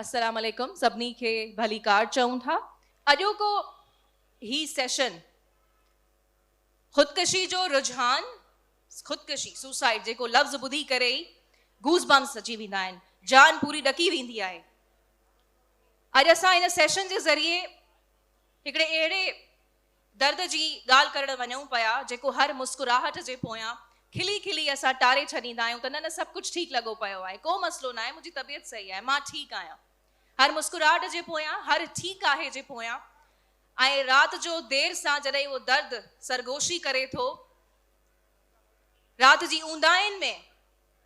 السلام عليڪم، سڀني کي ڀليڪار چئون ٿا. اڄوڪو هي سيشن خودڪشي جو رجحان، خودڪشي، سوسائيڊ، جيڪو لفظ ٻڌي ڪري ئي گوز بمس اچي ويندا آهن، جان پوري ڏڪي ويندي آهي. اڄ اسان هن سيشن جي ذريعي هڪڙي اهڙي درد جي ڳالهه ڪرڻ وڃون پيا، جيڪو هر مسڪراهٽ جي پويان کلي کلي اسان ٽاري ڇڏيندا آهيون ته نه نه، سڀ ڪجهه ٺيڪ لڳو پيو آهي، ڪو مسئلو ناهي، منهنجي طبيعت صحيح آهي، مان ٺيڪ آهيان. هر مسڪراهٽ جي پويان، هر ٺيڪ آهي جي پويان ۽ رات جو دير سان جڏهن اهو درد سرگوشي ڪري ٿو، رات جي اونداهين ۾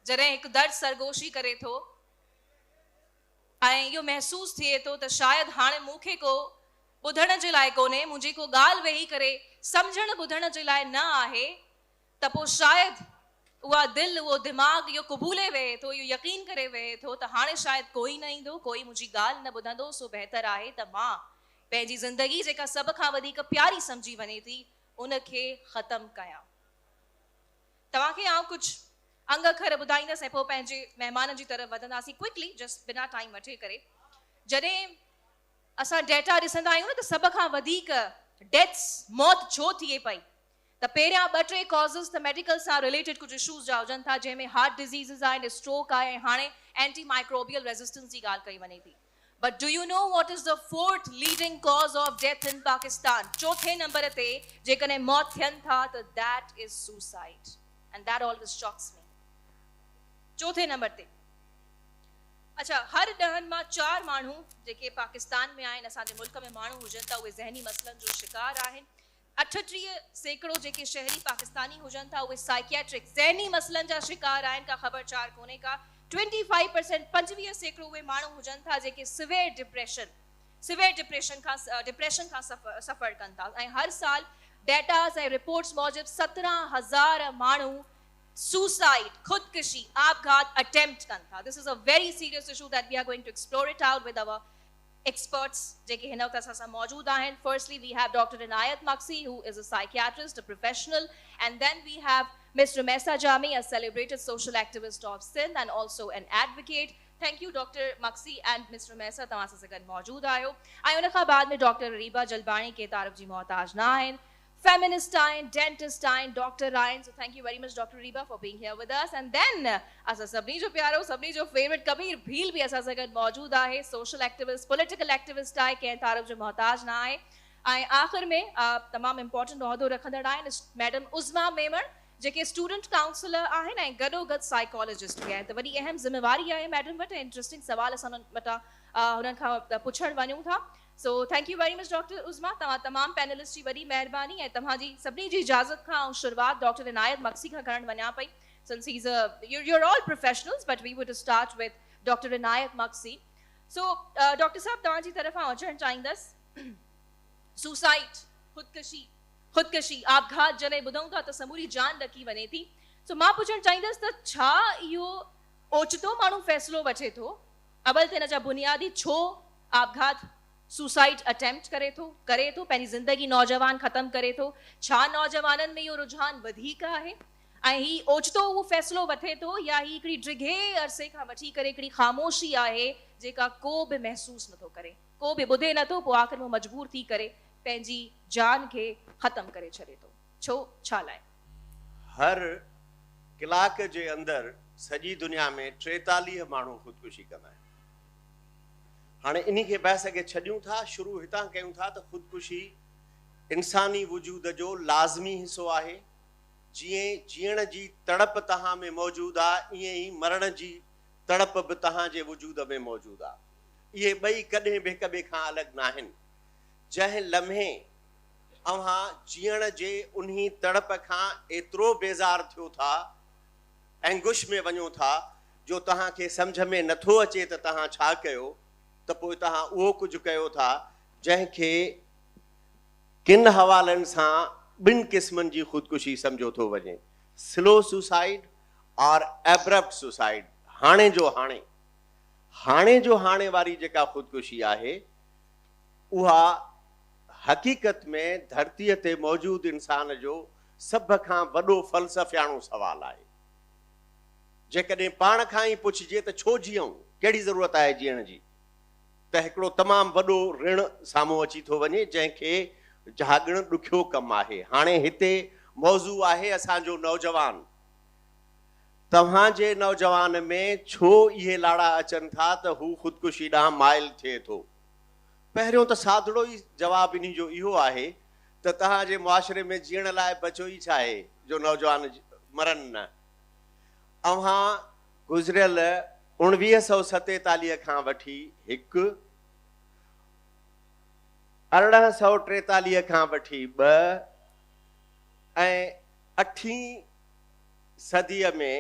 جڏهن هڪ درد سرگوشي ڪري ٿو ۽ اهو محسوس ٿئي ٿو ته شايد هاڻي مون کي ڪو ٻڌڻ جي لاء ڪونهي، منهنجي ڪو ڳالهه ويهي ڪري سمجهڻ ٻڌڻ جي لاء نه آهي، ته پوء شايد اها دل، اهو دماغ اهو قبولي ويهي ٿو، اهو يقين ڪري ويهي ٿو ته هاڻي شايد ڪوئي نه ايندو، ڪوئي منهنجي ڳالهه نه ٻڌندو، سو بهتر آهي ته مان پنهنجي زندگي جيڪا سڀ کان وڌيڪ پياري سمجهي وڃي ٿي، ان کي ختم ڪيان. توهان کي آئون ڪجهه انگ اکر ٻڌائيندس ۽ پوء پنهنجي مهمانن جي طرف وڌنداسين ڪوئڪلي جسٽ بنا ٽائيم وٺي ڪري. جڏهن اسان ڊيٽا ڏسندا آهيون نه ته سڀ کان وڌيڪ ڊيٿس، موت، ڇو ٿئي پئي ته پهريان ٻه ٽي ڪازز ته ميڊيڪل سان رليٽيڊ ڪجهه اشوز جا هجن ٿا، جنهن ۾ هارٽ ڊزيزز آهن، اسٽروڪ آهي ۽ هاڻي اينٽي مائڪروبيل ريزسٽنس جي ڳالهه ڪئي وڃي ٿي. But do you know what is the fourth leading cause of death in Pakistan? چوٿين نمبر تي جيڪڏهن موت ٿين ٿا ته that is suicide and that always shocks me. چوٿين نمبر تي. اڇا، هر ڏهن مان چار ماڻهو جيڪي پاڪستان ۾ آهن، اسان جي ملڪ ۾ ماڻهو هجن ٿا، اهي ذهني مسئلن جو شڪار آهن. 38% جيڪي شهري پاڪستاني هجن ٿا، اهي سائيڪياٽرڪ، ذهني مسئلن جا شڪار آهن، ڪا خبر چار ڪونهي ڪا. 25%، 25% اهي ماڻهو هجن ٿا جيڪي سوير ڊپريشن، Severe Depression، کان ڊپريشن کان سفر ڪن ٿا ۽ هر سال ڊيٽاز ۽ رپورٽس موجب 17,000 ماڻهو سوسائيڊ، خودڪشي، آپگهات، اٽيمپٽ ڪن ٿا. This is a very serious issue that we are going to explore it out with our experts جيڪي هن وقت اسان سان موجود آهن. Firstly we have doctor Inayat Magsi who is a psychiatrist, a professional, and then we have Miss Rumaisa Jami, a celebrated social activist of Sindh and also an advocate. Thank you doctor Magsi and Miss Rumaisa, توهان اسان سان گڏ موجود آهيو. ۽ ان کان بعد ۾ doctor Areeba Jalbani ڪي تعارف جي محتاج نه آهن. فيمنسٽ آهن، ڊينٽسٽ آهن، ڊاڪٽر آهن، so thank you very much doctor Areeba for being here with us. And then اسان سڀني جو پيارو، سڀني جو فيورٽ ڪبير ڀيل به اسان سان گڏ موجود آهي، سوشل ايڪٽيوسٽ، پوليٽيڪل ايڪٽيوسٽ آهي، ڪنهن تعارف جو محتاج نه آهي. ۽ آخر ۾ تمام امپورٽنٽ عهدو رکندڙ آهن ميڊم عظميٰ ميمڻ، جيڪي اسٽوڊنٽ ڪائونسلر آهن ۽ گڏوگڏ سائيڪالاجسٽ به آهن، ته وڏي اهم ذميواري آهي ميڊم وٽ ۽ انٽريسٽنگ سوال اسان انهن وٽان هنن کان پڇڻ وڃون ٿا. So thank you very much doctor Uzma, توهان تمام پينلسٽ جي وڏي مهرباني ۽ توهان جي سڀني جي اجازت کان آئون شروعات ڊاڪٽر عنايت مگسي کان ڪرڻ وڃان پئي، since he is a you are all professionals but we would start with doctor Inayat Magsi. So doctor صاحب، توهان جي طرف آئون اچڻ چاهيندس. سوسائيڊ، خودڪشي، خودڪشي، آپگهات جڏهن ٻڌون ٿا ته سموري جان ڏڪي وڃي ٿي. سو مان پڇڻ چاهيندس ته ڇا اهو اوچتو ماڻهو فيصلو وٺي ٿو؟ اول ته ان جا بنيادي ڇو آپگهات، سوسائيڊ اٽيمپٽ، ڪري ٿو، ڪري ٿو پنهنجي زندگي نوجوان ختم ڪري ٿو؟ ڇا نوجوانن ۾ اهو رجحان وڌيڪ آهي ۽ هي اوچتو اهو فيصلو وٺي ٿو يا هي هڪڙي ڊگهي عرصي کان وٺي ڪري هڪڙي خاموشي آهي جيڪا ڪو به محسوس نٿو ڪري، ڪو به ٻڌي نٿو، پوء آخر ۾ مجبور ٿي ڪري پنهنجي جان کي ختم ڪري ڇڏي ٿو؟ ڇو؟ ڇا لاء؟ هر ڪلاڪ جي اندر سڄي دنيا ۾ 43 ماڻهو خودڪشي ڪندا آهن. هاڻي انهي کي بحث کي ڇڏيون ٿا، شروع هتان ڪيون ٿا ته خودڪشي انساني وجود جو لازمي حصو آهي. جيئن جيئڻ جي تڙپ توهان ۾ موجود آ، ائين ئي مرڻ جي تڙپ به توهان جي وجود ۾ موجود آ. اهي ٻئي ڪڏهن به هڪ ٻئي کان الڳ ناهن. جنهن لمحي اوهان جيئڻ جي انهي تڙپ کان ايترو بيزار ٿيو ٿا، اينگوش ۾ وڃو ٿا، جو توهان کي سمجهه ۾ نٿو اچي ته توهان ڇا ڪيو، ته پوء توهان اهو ڪجهه ڪيو ٿا، جنهن کي ڪن حوالن سان ٻن قسمن جي خودڪشي سمجهيو ٿو وڃي، سلو سوسائيڊ اور ايبرپٽ سوسائيڊ، هاڻي جو هاڻي. هاڻي جو هاڻي واري جيڪا خودڪشي آهي، اها حقيقت ۾ ڌرتيء تي موجود انسان جو سڀ کان وڏو فلسفياڻو سوال آهي. جيڪڏهن پاڻ کان ئي پڇجي ته ڇو جيئون؟ ڪهڙي ضرورت آهي جيئڻ جي؟ ته هڪڙو تمام وڏو رڻ سامهون اچي ٿو وڃي، جنهن کي جهاڳڻ ڏکيو ڪم آهي. هاڻي هتي موضوع آهي اسان جو نوجوان. توهان جي نوجوان ۾ ڇو اهي لاڙا اچن ٿا ته هو خودڪشي ڏانهن مائل ٿئي ٿو؟ پهريون ته سادڙو ئي جواب انهي جو اهو آهي ته توهان جي معاشري ۾ جيئڻ لاء بچيو ئي ڇا آهي جو نوجوان مرن نه. اوهان گذريل 1947 کان وٺي هڪ، 1843 کان وٺي ٻه ۽ اٺين صديء ۾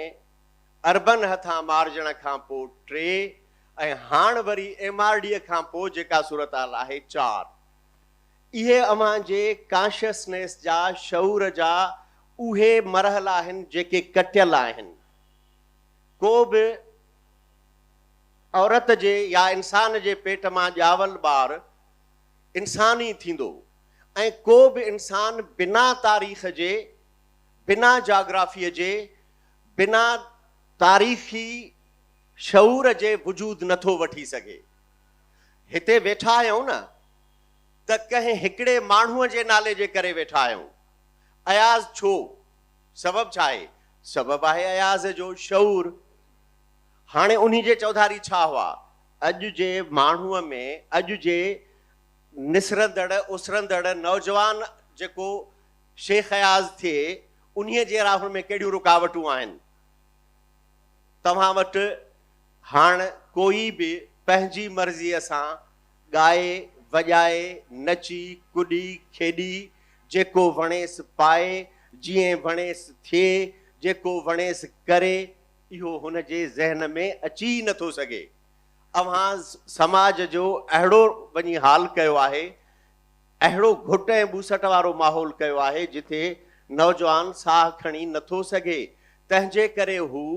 عربن هٿان مارجڻ کان پوء ٽي ۽ هاڻ وري ايم آر ڊيء کان پوء جيڪا صورتحال آهي چار. اهي اوهان جي ڪانشسنيس جا، شعور جا اهي مرحلا آهن جيڪي ڪٽيل آهن. ڪو به عورت جي يا انسان جي پيٽ مان ڄاول ٻار انسان ئي ٿيندو ۽ ڪو به انسان بنا تاريخ جي، بنا جاگرافيء جي، بنا تاريخي شعور جي وجود نٿو وٺي سگهي. هتي ويٺا آهيون نه ته ڪنهن هڪڙي ماڻهوء جي نالي جي ڪري ويٺا آهيون. اياز ڇو؟ سبب ڇا آهي؟ سبب آهي اياز جو شعور. هاڻي انهي جي چوڌاري ڇا هئا؟ اڄ جي ماڻهوء ۾ اڄ جي نسرندڙ اسرندڙ نوجوان جيڪو شيخ اياز ٿئي، انهيء جي راهن ۾ ڪهڙيون رڪاوٽون آهن؟ توهان وٽ هاڻ ڪوئي به پنهنجي مرضيء سان ڳائي، وڄائي، نچي، ڪڏي، کيڏي، جيڪو وڻيس پائي، جيئن وڻيس ٿئي، جيڪو وڻيس ڪري، اهو هن جي ذهن ۾ اچي ئي نٿو سگهي. اوهان سماج جو اهڙو وڃي حال ڪيو آهي، اهڙو گهٽ ۽ ٻوسٽ وارو ماحول ڪيو آهي جتي نوجوان ساهه کڻي نٿو سگهي، تنهن جي ڪري هو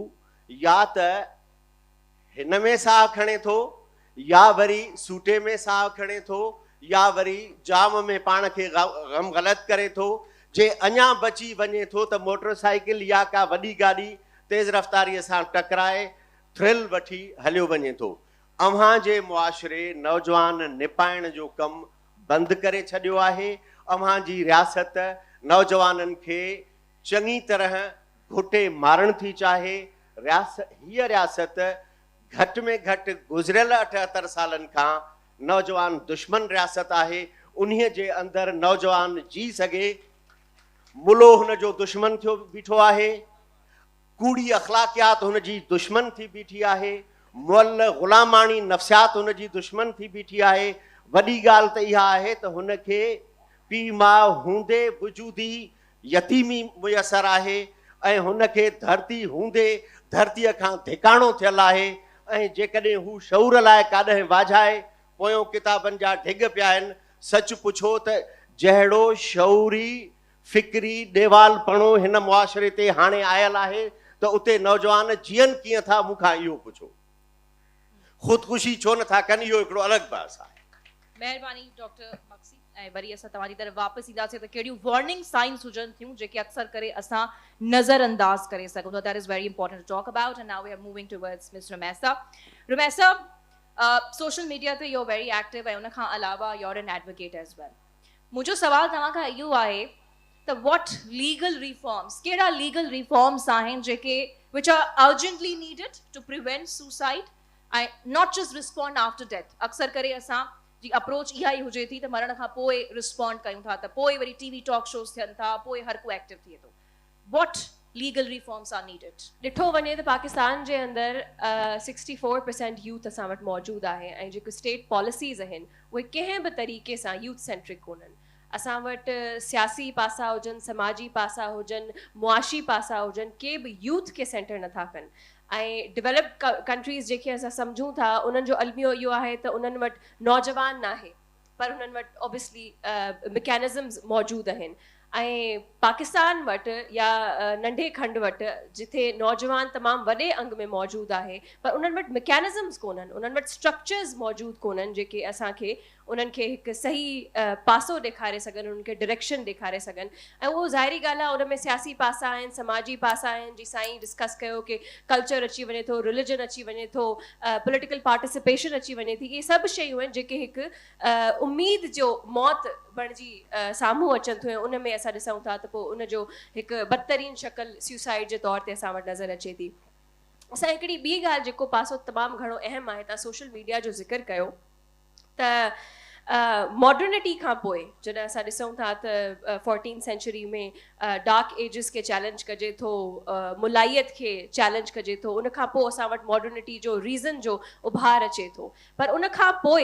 يا ته هن ۾ ساهه کڻي ٿو يا وري سوٽي ۾ ساهه کڻي ٿو يا وري جام ۾ پاڻ کي غم غلط ڪري ٿو، جي اڃا بچي وڃي ٿو ته موٽر سائيڪل يا ڪا وڏي گاڏي تيز رفتاريء سان ٽڪرائي ٿرل وٺي هليو وڃي ٿو. اوهان جي معاشري نوجوان نپائڻ جو ڪم بند ڪري ڇڏيو آهي، اوهان جي رياست نوجوانن کي چڱي طرح گهٽي مارڻ ٿي چاهي، هيء رياست گهٽ ۾ گهٽ گذريل 78 سالن کان نوجوان دشمن رياست آهي، انهيء جي اندر نوجوان جي سگهي ملو هن جو دشمن ٿيو بيٺو آهي. ڪوڙي اخلاقيات هن جي دشمن ٿي بيٺي آهي، مئل غلاماڻي نفسيات هن جي دشمن ٿي بيٺي آهي، وڏي ڳالهه ته اها آهي ته هن کي پيء ماء هوندي وجودي يتيمي ميسر آهي ۽ هن کي ڌرتي هوندي ڌرتيء کان ڌڪاڻو ٿيل آهي ۽ جيڪڏهن هو شعور لاء ڪاڏهن واجهائي پويون ڪتابن جا ڍڳ پيا آهن، سچ پڇو ته جهڙو شعوري فڪري ڏيوالپڻو هن معاشري تي هاڻي آيل آهي ته اتي نوجوان جيئن ڪيئن ٿا مون کان اهو پڇو. خودڪشي ڇو نٿا ڪن اهو هڪڙو الڳ بحث آهي. مهرباني ڊاڪٽر مگسي ۽ وري اسان توهان جي طرف واپس اينداسين ته ڪهڙيون وارننگ سائنس هجن ٿيون جيڪي اڪثر ڪري اسان نظر انداز ڪري سگهون ٿا that is very important to talk about and now we are moving towards miss Rumaisa Rumaisa social media تي يو ويري ايڪٽو ۽ ان کان علاوه you are an advocate as well منهنجو سوال توهان کان اهو آهي ته واٽ ليگل ريفارمز، ڪهڙا ليگل ريفارمز آهن جيڪي which are urgently needed to prevent suicide ۽ not just respond after death اڪثر ڪري اسان جي اپروچ اها ئي هجي ٿي ته مرڻ کان پوء رسپونڊ ڪيون ٿا ته پوء وري ٽي وي ٽاڪ شوز ٿين ٿا پوء هر ڪو ايڪٽو ٿئي ٿو what legal reforms are needed. ڏٺو وڃي ته پاڪستان جي اندر 64% يوٿ اسان وٽ موجود آهي ۽ جيڪي اسٽيٽ پاليسيز آهن اهي ڪنهن به طريقي سان يوٿ سينٽرڪ ڪونهن. اسان وٽ سياسي پاسا هجن، سماجي پاسا هجن، معاشي پاسا هجن ڪي به يوٿ کي سينٽر نٿا ڪن ۽ ڊولپڊ ڪنٽريز جيڪي اسان سمجهون ٿا انهن جو الميو اهو آهي ته انهن وٽ نوجوان ناهي پر انهن وٽ اوبويسلي مڪينزمز موجود آهن. ۽ پاڪستان وٽ يا ننڍي کنڊ وٽ جتي نوجوان تمام وڏي انگ ۾ موجود آهي پر انهن وٽ مڪينزمز ڪونهن، انهن وٽ اسٽرڪچرز موجود ڪونهن جيڪي اسان کي انهن کي هڪ صحيح پاسو ڏيکاري سگهن، انهن کي ڊريڪشن ڏيکاري سگهن ۽ اهو ظاهري ڳالهه آهي ان ۾ سياسي پاسا آهن، سماجي پاسا آهن جي سائين ڊسڪس ڪيو ڪي ڪلچر اچي وڃي ٿو، رليجن اچي وڃي ٿو، پوليٽيڪل پارٽيسپيشن اچي وڃي ٿي، اهي سڀ شيون آهن جيڪي هڪ اميد جو موت بڻجي سامهون اچن ٿيون ۽ ان ۾ اسان ڏسون ٿا ته پوء ان جو هڪ بدترين شڪل سيوسائيڊ جي طور تي اسان وٽ نظر اچي ٿي. اسان هڪڙي ٻي ڳالهه جيڪو پاسو تمام گهڻو اهم آهي توهان سوشل ميڊيا جو ذڪر ڪيو ته ماڊرنٽي کان پوء جڏهن اسان ڏسون ٿا ته فورٽين سينچري ۾ ڊارڪ ايجز کي چئلينج ڪجي ٿو ملائيت کي چئلينج ڪجي ٿو ان کان پوء اسان وٽ ماڊرنٽي جو ريزن جو اڀار اچي ٿو پر ان کان پوء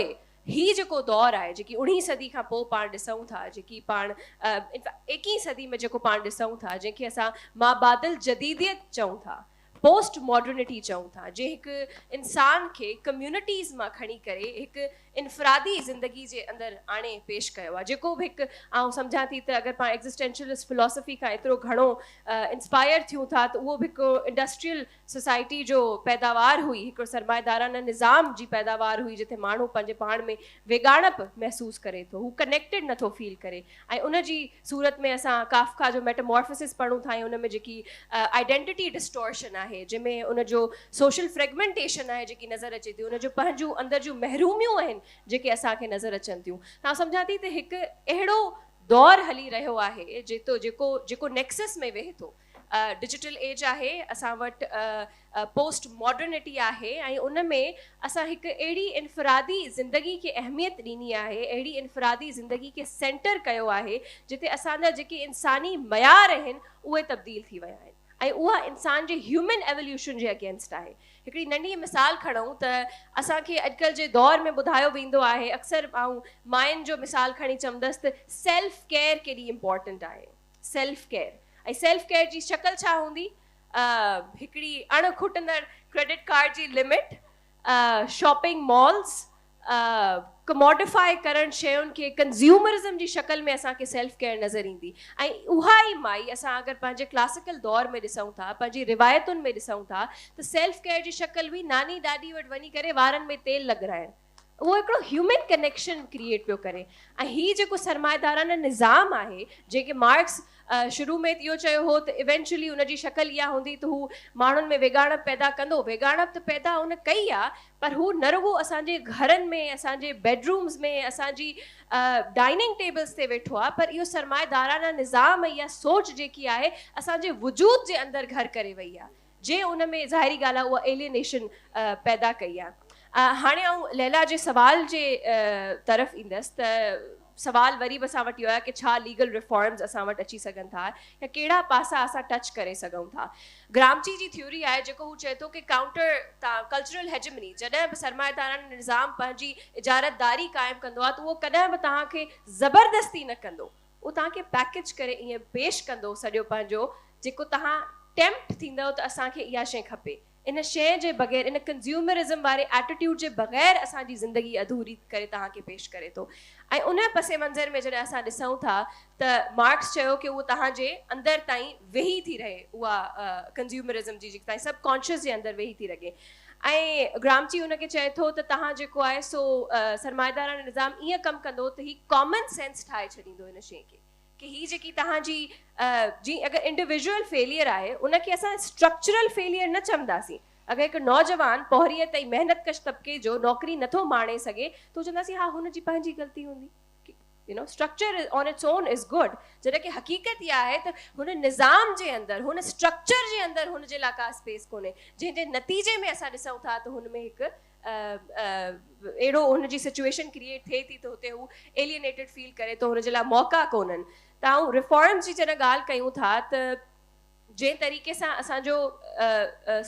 هي جيڪو دور آهي، جيڪي اڻويهين صدي کان پوء پاڻ ڏسون ٿا، جيڪي پاڻ ايڪيهين صدي ۾ جيڪو پاڻ ڏسون ٿا، جنهن کي اسان مابعدالجديديت چئون ٿا، پوسٽ ماڊرنٽي چئون ٿا، جنهن هڪ انسان کي ڪميونٽيز مان کڻي ڪري هڪ انفرادي زندگي جي اندر آڻي پيش ڪيو آهي، جيڪو به هڪ آئون سمجهان ٿي ته اگر پاڻ ايگزسٽينشلسٽ فلاسفي کان ايترو گهڻو انسپائر ٿيون ٿا ته اهو به هڪ انڊسٽريل سوسائٽي جو پيداوار هئي، هڪڙو سرمائيدارانه نظام جي پيداوار هئي جتي ماڻهو پنهنجي پاڻ ۾ ويڳاڻپ محسوس ڪري ٿو، هو ڪنيڪٽيڊ نٿو فيل ڪري ۽ ان جي صورت ۾ اسان ڪافڪا جو ميٽامورفوسس پڙهون ٿا ۽ ان ۾ جيڪي آئيڊينٽٽي ڊسٽورشن آهي جنهن ۾ ان جو سوشل فريگمينٽيشن آهي جيڪي نظر اچي ٿي، ان جو پنهنجون اندر جون محروميون آهن جيڪي اسان کي نظر اچن ٿيون ته آئون سمجهان ٿي ته هڪ اهڙو دور هلي رهيو آهي جيتو جيڪو جيڪو نيڪسس ۾ ويهي ٿو. ڊجيٽل ايج آهي، اسان وٽ پوسٽ ماڊرنٽي آهي ۽ ان ۾ اسان هڪ اهڙي انفرادي زندگي کي اهميت ڏني آهي، اهڙي انفرادي زندگي کي سينٽر ڪيو آهي جتي اسان جا جيڪي انساني معيار آهن اهي تبديل ٿي ويا آهن ۽ اها انسان جي هيومن ايوليوشن جي اگينسٽ آهي. هڪڙي ننڍي مثال کڻون ته اسان کي اڄڪلهه جي دور ۾ ٻڌايو ويندو آهي اڪثر آئون ماين جو مثال کڻي چوندس ته سيلف ڪيئر ڪيڏي امپارٽنٽ آهي. سيلف ڪيئر ۽ سيلف ڪيئر جي شڪل ڇا هوندي؟ هڪڙي اڻ کٽندڙ ڪريڊٽ ڪارڊ جي لمٽ، شاپنگ مالز، ڪموڊيفائي ڪرڻ شين کي ڪنزيومرزم جي شڪل ۾ اسان کي سيلف ڪيئر نظر ايندي ۽ اها ئي مائي اسان اگر پنهنجي ڪلاسيڪل دور ۾ ڏسون ٿا، پنهنجي روايتن ۾ ڏسون ٿا ته سيلف ڪيئر جي شڪل هئي ناني ڏاڏي وٽ وڃي ڪري وارن ۾ تيل لڳرائڻ. اهو هڪڙو هيومن ڪنيڪشن ڪريئيٽ پيو ڪري ۽ هي جيڪو سرمائيدارانه نظام آهي جنهن کي مارڪس شروع ۾ اهو چيو هو ته ايونچولي ان جي شڪل اها هوندي ته هو ماڻهن ۾ ويڳاڻپ پيدا ڪندو ويڳاڻپ ته پيدا ان ڪئي آ پر هو نه رڳو اسان جي گهرن ۾ اسان جي بيڊرومز ۾ اسان جي ڊائننگ ٽيبلز تي ويٺو آ پر اهو سرمائيدارانه نظام ۽ اها سوچ جيڪي آهي اسان جي وجود جي اندر گهر ڪري وئي آ جنهن ان ۾ ظاهري ڳالهه آهي اها ايلينيشن پيدا ڪئي آهي. هاڻي آئون ليلا جي سوال جي طرف ايندس ته سوال وري به اسان وٽ اهو آهي ڪه ڇا ليگل ريفارمز اسان وٽ اچي سگهن ٿا يا ڪهڙا پاسا اسان ٽچ ڪري سگهون ٿا. گرامچي جي ٿيوري آهي جيڪو هو چئي ٿو ڪه ڪائونٽر تان ڪلچرل هيجمني جڏهن به سرمائيدارانه نظام پنهنجي اجارتداري قائم ڪندو آهي ته اهو ڪڏهن به توهان کي زبردستي نه ڪندو اهو توهان کي پيڪيج ڪري ائين پيش ڪندو سڄو پنهنجو جيڪو توهان ٽيمپٽ ٿيندؤ ته اسان کي اها شيء کپي ان شيء جي بغير ان ڪنزيومرزم واري ايٽيٽيوڊ جي بغير اسان جي زندگي اڌوري ڪري توهان کي پيش ڪري ٿو ۽ ان پس منظر ۾ جڏهن اسان ڏسون ٿا ته مارڪس چيو ڪي اهو توهان جي اندر تائين ويهي ٿي رهي اها ڪنزيومرزم جي جيڪي توهان جي سب ڪانشس جي اندر ويهي ٿي رهي ۽ گرامچي ان کي چئي ٿو ته توهان جيڪو آهي سو سرمائيداراڻي نظام ائين ڪم ڪندو ته هي ڪامن سينس ٺاهي ڇڏيندو هن شيء کي ڪي هي جيڪي توهان جي جي اگر انڊيويجوئل فيليئر آهي ان کي اسان اسٽرڪچرل فيليئر نه چونداسين اگر هڪ نوجوان پورهيت ۽ محنت ڪش طبقي جو نوڪري نٿو ماڻي سگهي ته چونداسين ها هن جي پنهنجي غلطي هوندي you know structure on its own is good جڏهن ڪه حقيقت اها آهي ته هن نظام جي اندر هن اسٽرڪچر جي اندر هن جي لاء ڪا اسپيس ڪونهي جنهن جي نتيجي ۾ اسان ڏسون ٿا ته هن ۾ هڪ اهڙو هن جي سچويشن ڪريئيٽ ٿئي ٿي ته هتي هو ايلينيٽيڊ فيل ڪري ٿو هن جي لاء موقعا ڪونهن ته آئون ريفارمز جي جڏهن ڳالهه ڪيون ٿا ته جنهن طريقي سان اسان جو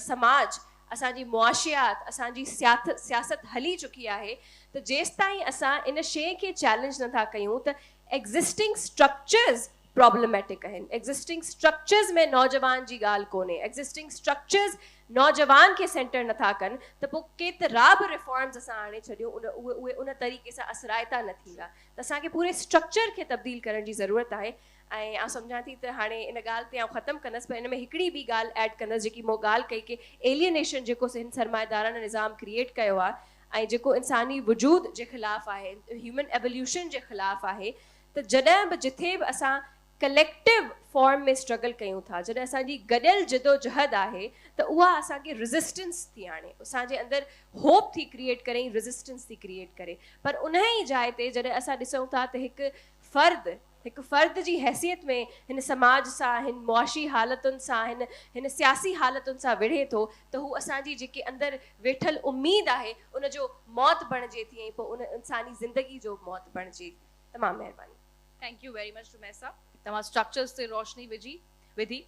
سماج، اسان جي معاشيات، اسان جي سياست هلي چڪي آهي ته جيستائين اسان ان شيء کي چئلينج نه ٿا ڪيون ته ايگزسٽنگ اسٽرڪچرز پرابلميٽڪ آهن، ايگزسٽنگ اسٽرڪچرز ۾ نوجوان جي ڳالهه ڪونهي، ايگزسٽنگ اسٽرڪچرز نوجوان کي سينٽر نٿا ڪن ته پوء ڪيترا به ريفارمز اسان آڻي ڇڏيون ان اهي اهي ان طريقي سان اثرائتا نه ٿيندا ته اسان کي پوري اسٽرڪچر کي تبديل ڪرڻ جي ضرورت آهي ۽ آئون سمجهان ٿي ته هاڻي ان ڳالهه تي آئون ختم ڪندس پر ان ۾ هڪڙي ٻي ڳالهه ايڊ ڪندس جيڪي مون ڳالهه ڪئي ڪي ايلينيشن جيڪو هن سرمائيدارانه نظام ڪريئيٽ ڪيو آهي ۽ جيڪو انساني وجود جي خلاف آهي هيومن ايوليوشن جي خلاف آهي ته جڏهن به جٿي به اسان ڪليڪٽو فارم ۾ اسٽرگل ڪيون ٿا، جڏهن اسان جي گڏيل جدوجهد آهي ته اها اسان کي ريزسٽنس ٿي آڻي، اسان جي اندر هوپ ٿي ڪريئيٽ ڪري ۽ ريزسٽنس ٿي ڪريئيٽ ڪري پر انهي ئي جاء تي جڏهن اسان ڏسون ٿا ته هڪ فرد هڪ فرد جي حيثيت ۾ هن سماج سان هن معاشي حالتن سان هن هن سياسي حالتن سان وڙهي ٿو ته هو اسان جي جيڪي اندر ويٺل اميد آهي ان جو موت بڻجي ٿي ۽ پوء ان انساني زندگي جو موت بڻجي ٿي. تمام مهرباني. Thank you very much Rumaisa توهان اسٽرڪچرز تي روشني وجهي وڌي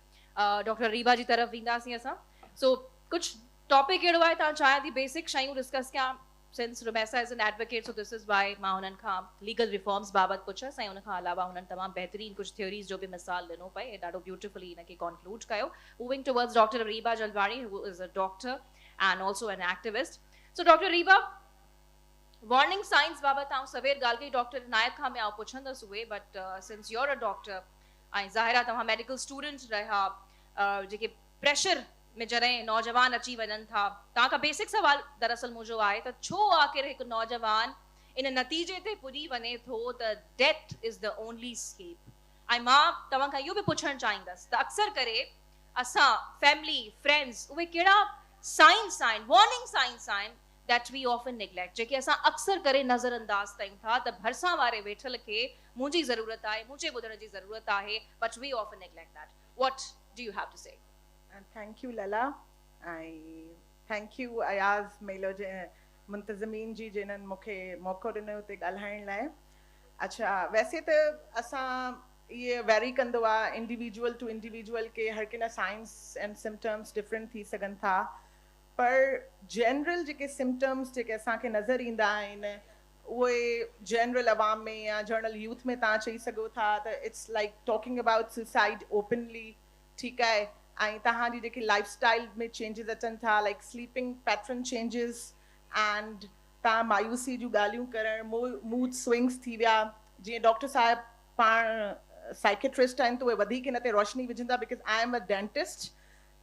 ڊاڪٽر اريبا جي طرف وينداسين اسان سو ڪجهه ٽاپڪ اهڙو آهي ته آئون چاهيان ٿي بيسڪ شيون ڊسڪس ڪيان since Rumaisa is an advocate so this is why مان هنن کان ليگل ريفارمز بابت پڇيس ۽ ان کان علاوه هنن تمام بهترين ڪجهه ٿيوريز جو به مثال ڏنو پئي ۽ ڏاڍو بيوٽيفلي ان کي ڪنڪلوڊ ڪيو moving towards doctor Areeba Jalbani who is a doctor and also an activist so doctor Areeba warning signs بابت آئون سوير ڳالهه ڪئي ڊاڪٽر عنايت کان به آئون پڇندس اهي but since you are a doctor ۽ ظاهر آهي توهان ميڊيڪل اسٽوڊنٽ رهيا جيڪي پريشر ۾ جڏهن نوجوان اچي وڃن ٿا توهان کان بيسڪ سوال دراصل منهنجو آهي ته ڇو آخر هڪ نوجوان ان نتيجي تي پڄي وڃي ٿو ته death is the only escape ۽ مان توهان کان اهو به پڇڻ چاهيندس ته اڪثر ڪري اسان فيملي فرينڊز اهي ڪهڙا سائنس آهن وارننگ سائنس آهن That we often neglect جيڪي اسان اڪثر ڪري نظر انداز ڪيون ٿا ته ڀرسان واري ويٺل کي منهنجي ضرورت آهي، منهنجي ٻڌڻ جي ضرورت آهي but we often neglect that. What do you have to say? Thank you Lala ۽ thank you Ayaz ميلو جي منتظمين جي جنھن مون کي موقعو ڏنو اتي ڳالهائڻ لاء. اڇا ويسي ته اسان اهي ويري ڪندو آ انڊيويجوئل ٽو انڊيويجوئل ڪي هر ڪنھن جا سائنس اينڊ سمپٽمس ڊفرنٽ ٿي سگهن ٿا پر جنرل جيڪي سمپٽمس جيڪي اسان کي نظر ايندا آهن اهي جنرل عوام ۾ يا جنرل يوٿ ۾ توهان چئي سگهو ٿا ته it's like talking about suicide openly ٺيڪ آهي ۽ توهان جي جيڪي لائف اسٽائل ۾ چينجز اچن ٿا like sleeping pattern changes and توهان مايوسي جون ڳالهيون ڪرڻ موڊ سوئنگس ٿي ويا جيئن ڊاڪٽر صاحب پاڻ سائيڪيٽرسٽ آهن ته اهي وڌيڪ هن تي روشني وجهندا because I am a dentist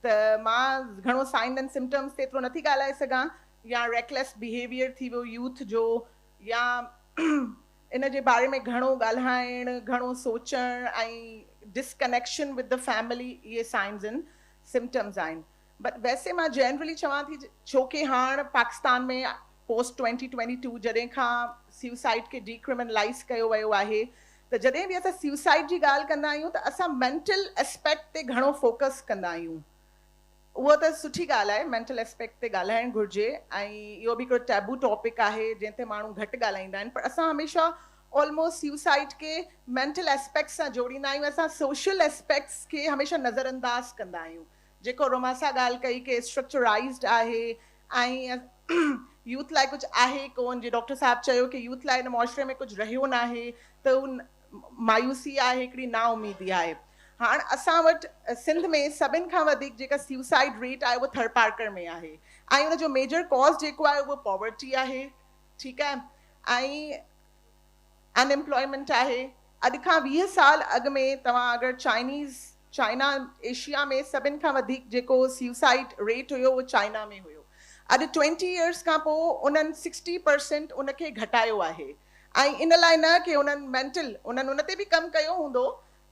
ته مان گهڻو سائن اينڊ سمپٽمز تي ايترو نٿي ڳالهائي سگهان يا ريڪليس بيهيويئر ٿي ويو يوٿ جو يا ان جي باري ۾ گهڻو ڳالهائڻ گهڻو سوچڻ ۽ ڊسڪنيڪشن ود the family اهي سائنز اينڊ سمپٽمز آهن بٽ ويسي مان جنرلي چوان ٿي ڇو ڪي هاڻ پاڪستان ۾ پوسٽ 2022 جڏهن کان سيوسائيڊ کي ڊي ڪرمنلائيز ڪيو ويو آهي ته جڏهن به اسان سيوسائيڊ جي ڳالهه ڪندا آهيون ته اسان مينٽل اسپيڪٽ تي گهڻو فوڪس ڪندا آهيون. اهو ته سٺي ڳالهه آهي مينٽل اسپيڪٽ تي ڳالهائڻ گهرجي ۽ اهو به هڪڙو ٽيبو ٽاپڪ آهي جنهن تي ماڻهو گهٽ ڳالهائيندا آهن پر اسان هميشه آلموسٽ سيوسائيڊ کي مينٽل اسپيڪٽ سان جوڙيندا آهيون اسان سوشل اسپيڪٽس کي هميشه نظرانداز ڪندا آهيون جيڪو روماسا ڳالهه ڪئي ڪي اسٽرڪچرائيزڊ آهي ۽ يوٿ لاء ڪجهه آهي ڪون جيئن ڊاڪٽر صاحب چيو ڪي يوٿ لاء هن معاشري ۾ ڪجهه رهيو ناهي ته هو مايوسي آهي هڪڙي نااميدي آهي هاڻ اسان وٽ سنڌ ۾ سڀن کان وڌيڪ جيڪا سيوسائيڊ ريٽ آهي اهو ٿرپارڪر ۾ آهي ۽ ان جو ميجر ڪاز جيڪو آهي اهو پاورٽي آهي ٺيڪ آهي ۽ ان ايمپلائمينٽ آهي. اڄ کان 20 سال اڳ ۾ توهان اگر چائنيز چائنا ايشيا ۾ سڀن کان وڌيڪ جيڪو سيوسائيڊ ريٽ هيو اهو چائنا ۾ هيو. اڄ ٽوئنٽي ايئرس کان پوء انهن سڪسٽي پرسينٽ ان کي گهٽايو آهي ۽ ان لاء نه ڪي انهن مينٽل انهن ان تي به ڪم ڪيو هوندو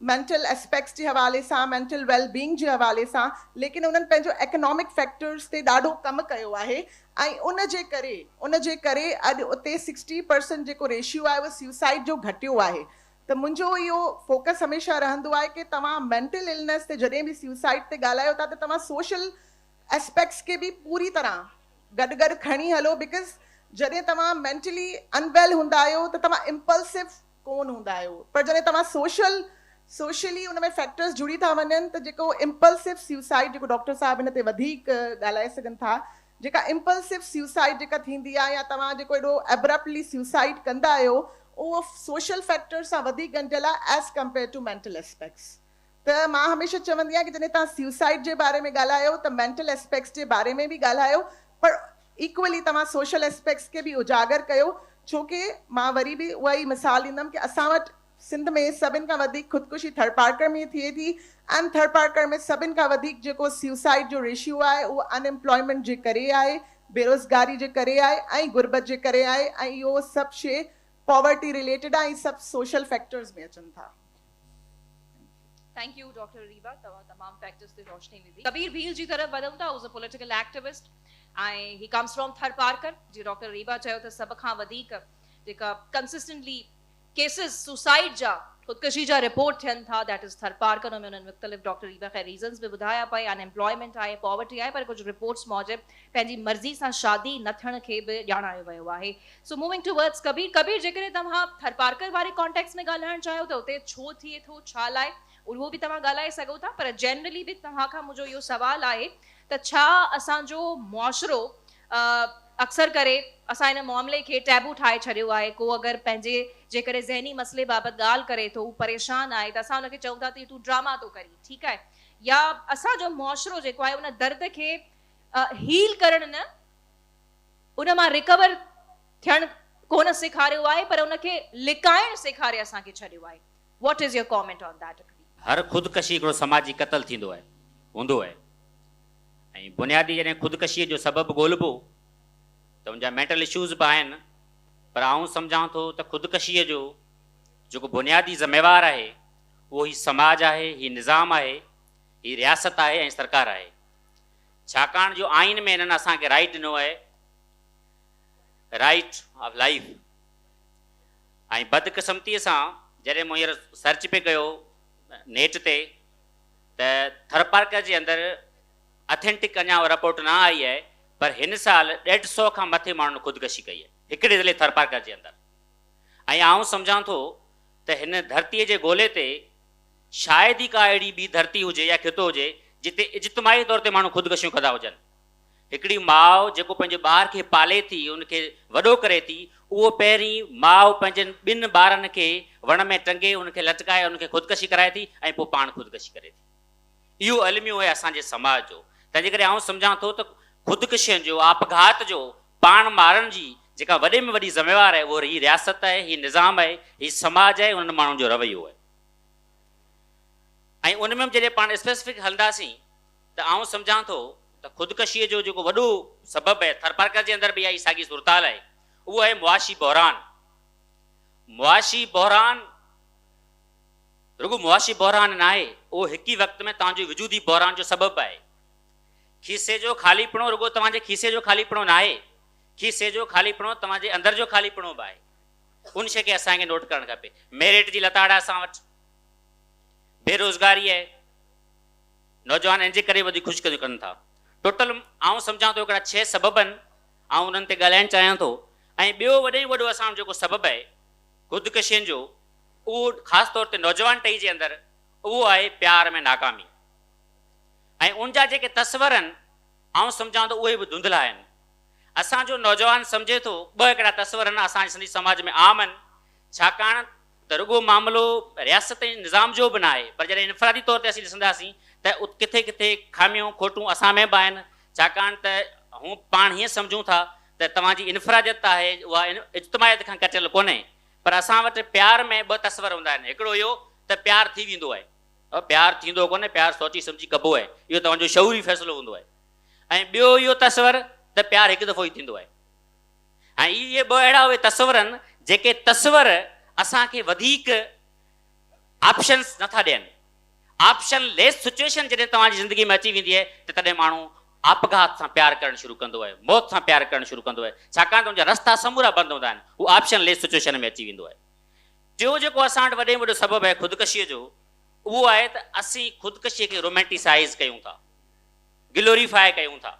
مينٽل اسپيڪٽس جي حوالي سان، مينٽل ويل بينگ جي حوالي سان، ليڪن انهن پنهنجو ايڪنامڪ فيڪٽرز تي ڏاڍو ڪم ڪيو آهي ۽ ان جي ڪري ان جي ڪري اڄ اتي سڪسٽي پرسنٽ جيڪو ريشيو آهي اهو سيوسائيڊ جو گهٽيو آهي ته منهنجو اهو فوڪس هميشه رهندو آهي ڪي توهان مينٽل النيس تي جڏهن به سيوسائيڊ تي ڳالهايو ٿا ته توهان سوشل اسپيڪٽس کي به پوري طرح گڏ گڏ کڻي هلو because جڏهن توهان مينٽلي ان ويل هوندا آهيو ته توهان امپلسو ڪون هوندا آهيو پر جڏهن توهان سوشل سوشلي ان ۾ فيڪٽرز جڙي ٿا وڃن ته جيڪو امپلسو سيوسائيڊ جيڪو ڊاڪٽر صاحب ان تي وڌيڪ ڳالهائي سگهن ٿا جيڪا امپلسو سيوسائيڊ جيڪا ٿيندي آهي يا توهان جيڪو ايڏو ابرپٽلي سيوسائيڊ ڪندا آهيو اهو سوشل فيڪٽرز سان وڌيڪ ڳنڍيل آهي as compare to mental aspects. ته مان هميشه چوندي آهيان ڪه جڏهن توهان سيوسائيڊ جي باري ۾ ڳالهايو ته مينٽل اسپيڪٽس جي باري ۾ به ڳالهايو پر ايڪولي توهان سوشل اسپيڪٽس کي به اجاگر ڪيو ڇو ڪه مان وري به اها ئي مثال ڏيندم ڪه اسان وٽ سنڌ ۾ سڀن کان وڌيڪ خودڪشي ٿرپارڪر ۾ ٿئي ٿي ۽ ٿرپارڪر ۾ سڀن کان وڌيڪ جيڪو سيوسائيڊ جو ريشيو آهي اهو ان ايمپلائمينٽ جي ڪري آهي، بيروزگاري جي ڪري آهي ۽ غربت جي ڪري آهي ۽ اهو سڀ شي پاورٽي رليٽيڊ آهي ۽ سڀ سوشل فيڪٽرز ۾ اچن ٿا. Thank you doctor Areeba توهان تمام فيڪٽرز تي روشني وڌي. ڪبير ڀيل جي طرف وڌون ٿا هو is a political activist ۽ he comes from Tharparkar جيئن ڊاڪٽر اريبا چيو ته سڀ کان وڌيڪ جيڪا ڪنسسٽنٽلي ڪيسز سوسائيڊ جا خودڪشي جا رپورٽ ٿين ٿا that از ٿرپارڪر ان ۾ انهن مختلف ڊاڪٽر اريبا خير ريزنز به ٻڌايا پئي ان ايمپلائمينٽ آهي پاورٽي آهي پر ڪجهه رپورٽس موجب پنهنجي مرضي سان شادي نه ٿيڻ کي به ڄاڻايو ويو آهي سو موونگ ٽوورڊز ڪبير ڪبير جيڪڏهن توهان ٿرپارڪر واري ڪانٽيڪس ۾ ڳالهائڻ چاهيو ته اتي ڇو ٿئي ٿو ڇا لاء اهو به توهان ڳالهائي سگهو ٿا پر جنرلي به توهان کان منهنجو اهو سوال آهي ته ڇا اسان جو معاشرو اڪثر ڪري اسان ان معاملي کي ٽيبو ٺاهي ڇڏيو آهي ڪو اگر پنهنجي جيڪڏهن ذهني مسئلي بابت ڳالهه ڪري ٿو هو پريشان آهي ته اسان ان کي چئون ٿا ته تون ڊراما ٿو ڪرين ٺيڪ آهي يا اسان جو معاشرو جيڪو آهي ان درد کي هيل ڪرڻ نه ان مان ريڪور ٿيڻ ڪونه سيکاريو آهي پر ان کي لڪائڻ سيکاري اسان کي ڇڏيو آهي what is your comment on that. هر خودڪشي هڪڙو سماجي قتل ٿيندو آهي هوندو آهي ۽ بنيادي جڏهن خودڪشيء جو سبب ڳولبو ته ان جا مينٽل اشوز به آهن پر آئون سمجهان ٿو ته خودڪشيء جو جيڪو بنيادي ذميوار آهي اهو هي سماج آهي، هي نظام آهي، هي رياست آهي ۽ سرڪار آهي. ڇاڪاڻ جو آئين ۾ هنن اسان کي رائيٽ ڏنو آهي رائيٽ آف لائيف ۽ بدقسمتيء سان جڏهن مون هينئر سرچ پئي ڪيو نيٽ تي ته ٿرپارڪر جي اندر اٿينٽڪ اڃا اها رپورٽ نه آئي آهي پر هن سال ڏيڍ سئو کان مٿي ماڻهن خودڪشي ڪئي آهي هڪڙي ضلعي ٿرپارڪر جي اندر ۽ آئون سمجهان ٿو ته هن ڌرتي جي گولي تي شايد ئي ڪا اهڙي ٻي ڌرتي هجي يا خطو هجي جتي اجتماعي طور تي ماڻهو خودڪشيون ڪندا هجن. هڪڙي ماء جيڪو پنهنجي ٻار کي پالي ٿي، ان کي وڏو ڪري ٿي، اهو پهرين ماء پنهنجن ٻن ٻارن کي وڻ ۾ ٽنگي، ان کي لٽڪائي، ان کي خودڪشي ڪرائي ٿي ۽ پوء پاڻ خودڪشي ڪري ٿي. اهو الميو آهي اسان جي سماج جو. تنهن جي ڪري آئون سمجهان ٿو ته خودڪشين جو، آپگهات جو، پاڻ مارڻ جي جيڪا وڏي ۾ وڏي ذميوار آهي اهو هي رياست آهي، هي نظام آهي، هي سماج آهي، انهن ماڻهن جو رويو آهي. ۽ ان ۾ به جڏهن پاڻ اسپيسفڪ هلنداسين ته آئون سمجهان ٿو ته خودڪشيء جو جيڪو وڏو سبب آهي، ٿرپارڪر جي اندر به اها ئي ساڳي صورتحال آهي، اهو آهي معاشي بحران. معاشي بحران رڳو معاشي بحران ناهي، اهو هڪ ئي وقت ۾ توهان جي وجودي بحران جو سبب به آهي. کيسي جو خاليپڻو رڳو توهان جي کيسي جو خاليپڻو ناهي، کيسي جو خاليپڻو توهان جي اندر جو خاليپڻو به آهي. ان شيء کي اسان کي نوٽ ڪرڻ کپي. ميرٽ جي لتاڙ آهي اسان وٽ، بيروزگاري آهي. نوجوان ان جي ڪري وڌيڪ خشڪيون ڪن ٿا. ٽوٽل آئون سمجهان ٿو هڪڙا ڇهه سبب آهن، آئون انهن تي ڳالهائڻ چاهيان ٿو ۽ ٻيو وڏي ۾ وڏو اسان وٽ جيڪو سبب آهي خودڪشين جو اهو خاص طور تي نوجوان ٽهي جي اندر اهو آهي پيار ۾ ناڪامي ۽ ان جا جيڪي تصور آهن آئون سمجهان ٿو اهي به ڌنڌلا آهن. اسان جو نوجوان سمجهي ٿو ٻه هڪڙا تصور آهن اسان جي سنڌي سماج ۾ عام آهن ڇاڪاڻ ته رڳو معاملو رياست ۽ نظام جو به ناهي پر جڏهن انفرادي طور تي اسين ڏسنداسين ته ڪٿي ڪٿي خاميون کوٽون اسان ۾ به آهن ڇاڪاڻ ته هون پاڻ هيئن سمجهون ٿا ته توهان جي انفراديت آهي اها اجتماعيت کان ڪٽيل ڪونهي پر اسان وٽ پيار ۾ ٻه تصور هوندا آهن هڪڙو اهو ته پيار ٿي ويندو آهي پيار ٿيندو ڪونهي پيار سوچي سمجهي ڪبو آهي اهو توهان جو شعوري فيصلو هوندو آهي ۽ ٻيو اهو تصور ته پيار هڪ دفعو ئي ٿيندو آهي ۽ اهي ٻه اهڙا اهي تصور آهن جيڪي تصور اسان کي وڌيڪ آپشنس نٿا ڏين. آپشن ليس سچويشن جڏهن توهان جي زندگي ۾ اچي ويندي آهي ته تڏهن ماڻهو آپگهات سان پيار ڪرڻ شروع ڪندو آهي، موت سان پيار ڪرڻ شروع ڪندو آهي، ڇاڪاڻ ته ان جا رستا سمورا بند هوندا آهن، هو آپشن ليس سچويشن ۾ اچي ويندو آهي. ٽيون جيڪو اسان وٽ وڏي ۾ وڏو سبب آهي خودڪشيء جو اهو آهي ته اسين خودڪشيء کي رومينٽيسائيز ڪيون ٿا، گلوريفائي ڪيون ٿا.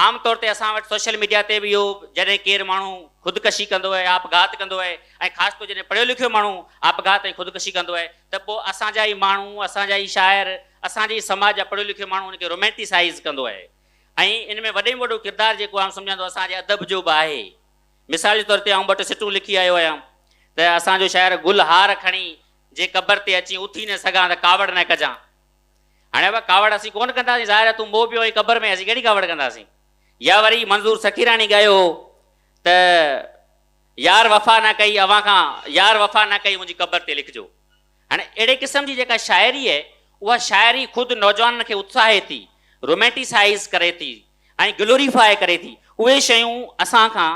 عام طور تي اسان وٽ سوشل ميڊيا تي به اهو جڏهن ڪير ماڻهو خودڪشي ڪندو آهي، آپگهات ڪندو آهي ۽ خاص طور جڏهن پڙهيو لکيو ماڻهو آپگهات ۽ خودڪشي ڪندو آهي ته پوء اسان جا ئي ماڻهو، اسان جا ئي شاعر، اسان جي ئي سماج جا پڙهيو لکيو ماڻهو ان کي رومينٽيسائيز ڪندو آهي ۽ ان ۾ وڏي ۾ وڏو ڪردار جيڪو آئون سمجهان ٿو اسان جي ادب جو به آهي. مثال جي طور تي آئون ٻه ٽي سٽون لکي آيو آهيان ته اسان جو شاعر گل هار کڻي جي قبر تي اچين اٿي نه سگهان ته ڪاوڙ نه ڪجان. هاڻي ابا ڪاوڙ اسين ڪونه ڪنداسين، ظاهر آهي تون مئو پيو آهين قبر ۾، اسين ڪهڙي ڪاوڙ ڪنداسين. يا وري منظور سخيراڻي ڳايو هو ته يار وفا نه ڪئي اوهان کان يار وفا نه ڪئي منهنجي قبر تي لکجو. هاڻي اهڙي قسم جي جيڪا شاعري آهي اها شاعري خود نوجوانن کي اتساهي ٿي، رومينٽيسائيز ڪري ٿي ۽ گلوريفاء ڪري ٿي. اهي شيون اسان کان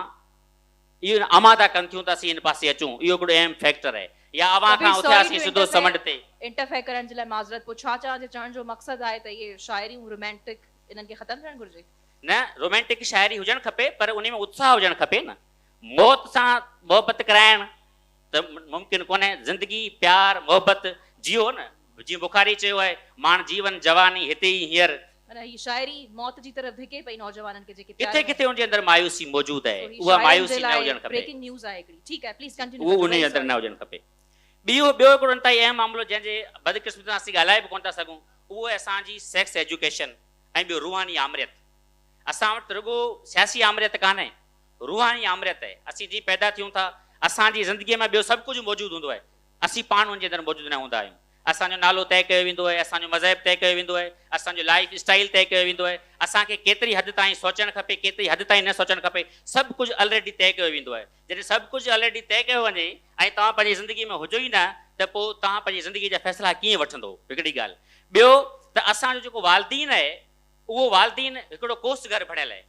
اهو آماده ڪن ٿيون ته اسين هن پاسي اچون. اهو هڪڙو اهم فيڪٽر آهي. يا اوهان ڪبير کان سوري اٿياسين ٽو سڌو سمنڊ تي. انٽرفيئر ڪرڻ جي لاء معذرت پوء ڇا چوان جي چوڻ جو مقصد آهي ته اهي شاعريون رومينٽڪ انهن کي ختم ٿيڻ گهرجي. نه رومينٽڪ شاعري هجڻ کپي پر انهي ۾ اتساهه هجڻ کپي نه. موت سان محبت ڪرائڻ ته ممڪن ڪونهي. زندگي، پيار، محبت جيئو نه. جيئن بخاري چيو آهي، ماڻ جيون جواني هتي ئي هينئر. معنيٰ هي شاعري موت جي طرف ڌڪي پئي نوجوانن کي جيڪي پيار ڪٿي ۾. ڪٿي ان جي اندر مايوسي موجود سو آهي. هي اها شاعرن جي مايوسي نه لاء هجڻ کپي. بريڪنگ نيوز آهي هڪڙي. ٺيڪ آهي پليز ڪنٽينيو اهو ڪجو انهي ويري اندر سوري. نه هجڻ کپي. ٻيو ٻيو هڪڙو انتهائي اهم معاملو جنهن جي بدقسمتي سان اسين ڳالهائي به ڪونه ٿا سگهون اهو آهي اسان جي سيڪس ايجوڪيشن ۽ ٻيو روحاني آمريت. اسان وٽ رڳو سياسي آمريت ڪانهي، روحاني آمريت آهي. اسين جيئن پيدا ٿيون ٿا، اسان جي زندگيء ۾ ٻيو سڀ ڪجهه موجود هوندو آهي، اسين پاڻ ان جي اندر موجود نه هوندا آهيون. اسان جو نالو طئي ڪيو ويندو آهي، اسان جو مذهب طئي ڪيو ويندو آهي، اسان جو لائيف اسٽائيل طئي ڪيو ويندو آهي، اسان کي ڪيتري حد تائين سوچڻ کپي، ڪيتري حد تائين نه سوچڻ کپي، سڀ ڪجهه الريڊي طئي ڪيو ويندو آهي. جڏهن سڀ ڪجهه الريڊي طئي ڪيو وڃي ۽ توهان پنهنجي زندگيء ۾ هجو ئي نه ته پوء توهان پنهنجي زندگيء جا فيصلا ڪيئن وٺندو؟ هڪڙي ڳالهه. ٻيو ته اسان جو جيڪو والدين آهي، اهو والدين هڪڙو ڪوس گهر بڻيل آهي.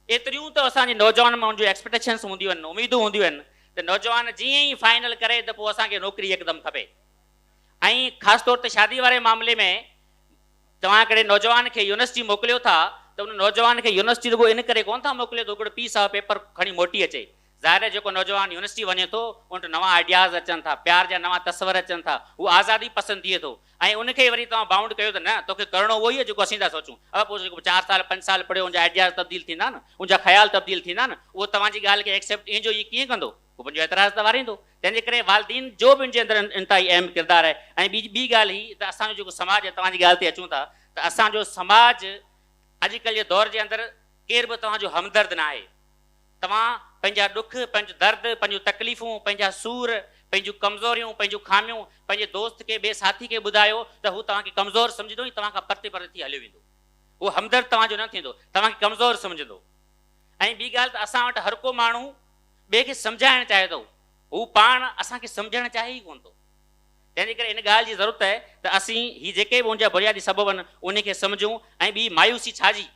ايتريون ته اسان جي نوجوانن مان ان جون ايڪسپيڪٽيشنس هونديون آهن، اميدون هونديون آهن ته نوجوان جيئن ئي فائنل ڪري ته پوء اسان کي نوڪري يڪدم کپي ۽ خاص طور تي شادي واري معاملي ۾ توهان هڪڙي نوجوان کي يونيورسٽي موڪليو ٿا ته ان نوجوان کي يونيورسٽي رڳو ان ڪري ڪونه ٿا موڪليو ته هڪڙو پيس آف پيپر کڻي موٽي اچي. ظاهر آهي جيڪو نوجوان يونيورسٽي وڃي ٿو ان وٽ نوان آئيڊياز اچن ٿا، پيار جا نوان تصور اچن ٿا، هو آزادي پسند ٿئي ٿو ۽ ان کي وري توهان بائونڊ ڪيو ته نه توکي ڪرڻو اهو ئي آهي جيڪو اسين ٿا سوچون. ابا پوء جيڪو چار سال پنج سال پڙهيو ان جا آئيڊياز تبديل ٿيندا نه، ان جا خيال تبديل ٿيندا نه، اهو توهان جي ڳالهه کي ايڪسيپٽ ائين جو ائين ڪيئن ڪندو؟ هو پنهنجو اعتراض ته واريندو. تنهن جي ڪري والدين جو به ان جي اندر انتهائي اهم ڪردار آهي ۽ ٻي ٻي ڳالهه هي ته اسان جو جيڪو سماج آهي توهان جي ڳالهه تي اچون ٿا ته اسان جو سماج اڄڪلهه جي دور جي اندر ڪير به توهان جو همدرد ناهي. توهان پنهنجا ڏک، پنهنجو درد، پنهنجون تڪليفون، پنهنجا سور، پنهنجون ڪمزوريون، پنهنجون خاميون پنهنجي دوست کي، ٻئي ساٿي کي ٻڌايو ته هو توهان کي ڪمزور سمجهندو ۽ توهان کان پرتي پرتي ٿي هليو ويندو. هو همدرد توهان جو نه ٿيندو، توهان کي ڪمزور سمجهندو. ۽ ٻي ڳالهه ته اسان وٽ هر ڪو ماڻهو ٻئي کي سمجهائڻ چاهي ٿو، هو پاڻ اسان کي سمجهڻ چاهي ئي ڪونه ٿو. تنهن جي ڪري ان ڳالهه جي ضرورت آهي ته اسين هي جيڪي به ان جا بنيادي سبب آهن، انهي کي سمجهون ۽ ٻي مايوسي ڇا جي؟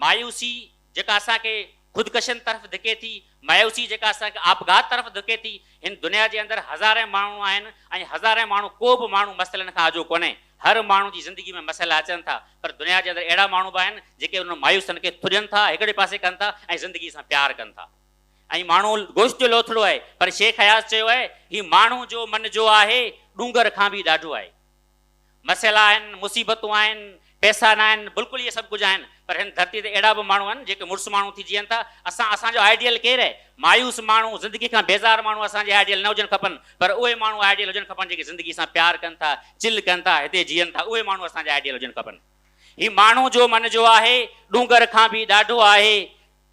مايوسي جيڪا اسان کي خودڪشين طرف ڌڪي ٿي، مايوسي جيڪا اسان کي آپگهات طرف ڌڪي ٿي، هن دنيا جي اندر هزارين ماڻهو آهن ۽ هزارين ماڻهو ڪو به ماڻهو مسئلن کان آجو ڪونهي، هر ماڻهو جي زندگي ۾ مسئلا اچن ٿا پر دنيا جي اندر اهڙا ماڻهو به آهن جيڪي انهن مايوسين کي ٿڏين ٿا، هڪڙي پاسي ڪن ٿا ۽ زندگي سان پيار ڪن ٿا. ۽ ماڻهو گوشت جو لوٿڙو آهي پر شيخ اياز چيو آهي هي ماڻهو جو من جو آهي ڏونگر کان به ڏاڍو آهي. مسئلا آهن، مصيبتون آهن، پئسا نه آهن، بلڪل اهي سڀ ڪجهه آهن، پر هن ڌرتي تي اهڙا به ماڻهو آهن، جيڪي مڙس ماڻهو ٿي جيئن ٿا. اسان اسان جو آئيڊيل ڪير آهي؟ مايوس ماڻهو، زندگي کان بيزار ماڻهو اسان جي آئيڊيل نه هجڻ کپن، پر اهي ماڻهو آئيڊيل هجڻ کپن، جيڪي زندگي سان پيار ڪن ٿا، چل ڪن ٿا، هتي جيئن ٿا، اهي ماڻهو اسان جا آئيڊيل هجڻ کپن. هي ماڻهو جو من جو آهي، ڏونگر کان به ڏاڍو آهي،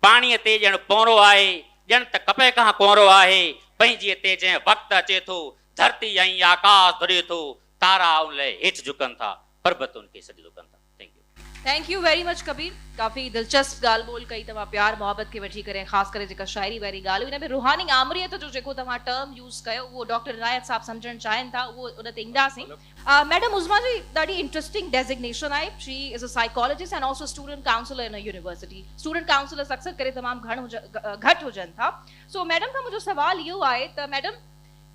پاڻيء تي ڄڻ پونرو آهي، ڄڻ ته ڪپهه کان ڪونرو آهي، پنهنجيء تي جنهن وقت اچي ٿو، ڌرتي ۽ آڪاس ڌڏي ٿو، تارا ان لئه هيٺ جهڪن ٿا، پربت ان کي سجدو ڪن ٿا. Thank you. Thank you very much Kabir ڪافي دلچسپ ڳالهه ٻولهه ڪئي توهان پيار محبت کي وٺي ڪري ۽ خاص ڪري جيڪا شاعري واري ڳالهه هئي ان ۾ روحاني آمريت جو جيڪو توهان ٽرم يوز ڪيو اهو ڊاڪٽر عنايت صاحب سمجهڻ چاهين ٿا اهو ان تي اينداسين. ميڊم عظميٰ جي ڏاڍي انٽرسٽنگ ڊيزگنيشن آهي she is a psychologist and also student counsellor in a university student counsellors اڪثر ڪري تمام گهڻ گهٽ هجن ٿا سو ميڊم کان منهنجو سوال اهو آهي ته ميڊم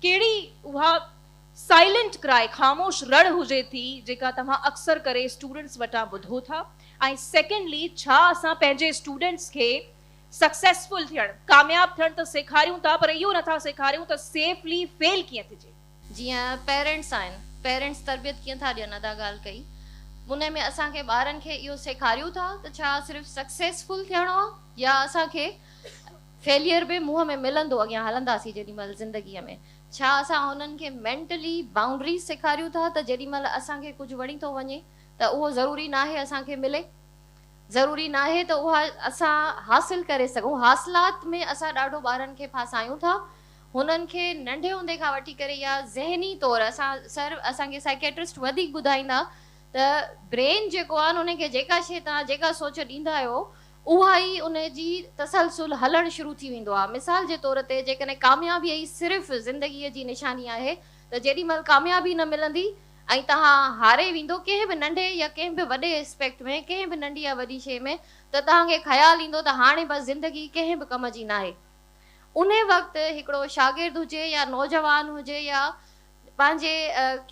ڪهڙي اها سائلنٽ ڪرائي خاموش رڙ هجي ٿي جيڪا توهان اڪثر ڪري اسٽوڊنٽس وٽان ٻڌو ٿا ۽ سيڪنڊلي ڇا اسان پنهنجي اسٽوڊنٽس کي سڪسيسفل ٿيڻ ڪامياب ٿيڻ ته سيکاريون ٿا پر اهو نٿا سيکاريون ته سيفلي فيل ڪيئن ٿجي. جيئن پيرنٽس آهن پيرنٽس تربيت ڪيئن ٿا ڏين ادا ڳالهه ڪئي ان ۾ اسان کي ٻارن کي اهو سيکاريون ٿا ته ڇا صرف سڪسيسفل ٿيڻو آهي يا اسان کي فيليئر به منهن ۾ ملندو اڳيان هلنداسين جيڏي مهل زندگي ۾ ڇا اسان هنن کي مينٽلي بائونڊريز سيکاريون ٿا ته جيڏي مهل اسان کي ڪجهه وڻي ٿو وڃي ته اهو ضروري ناهي اسان کي ملي ضروري ناهي ته اها اسان حاصل ڪري سگهون حاصلات ۾ اسان ڏاڍو ٻارن کي ڦاسايون ٿا هنن کي ننڍي هوندي کان وٺي ڪري يا ذهني طور اسان سر اسان کي سائيڪيٽرسٽ وڌيڪ ٻڌائيندا ته برين جيڪو آهي نه ان کي جيڪا شيء توهان جيڪا سوچ ڏيندا آهيو اها ئي ان جي تسلسل هلڻ شروع ٿي ويندو آهي. مثال جي طور تي جيڪڏهن ڪاميابي ئي صرف زندگيء جي نشاني آهي ته جيڏي مهل ڪاميابي نه ملندي ۽ توهان هاري ويندو ڪنهن به ننڍي يا ڪنهن به وڏي اسپيڪٽ ۾ ڪنهن به ننڍي يا وڏي شيء ۾ ته توهان کي خيال ايندو ته هاڻي بس زندگي ڪنهن به ڪم جي ناهي. انهي وقت هڪڙو شاگرد هجي يا نوجوان هجي يا پنهنجي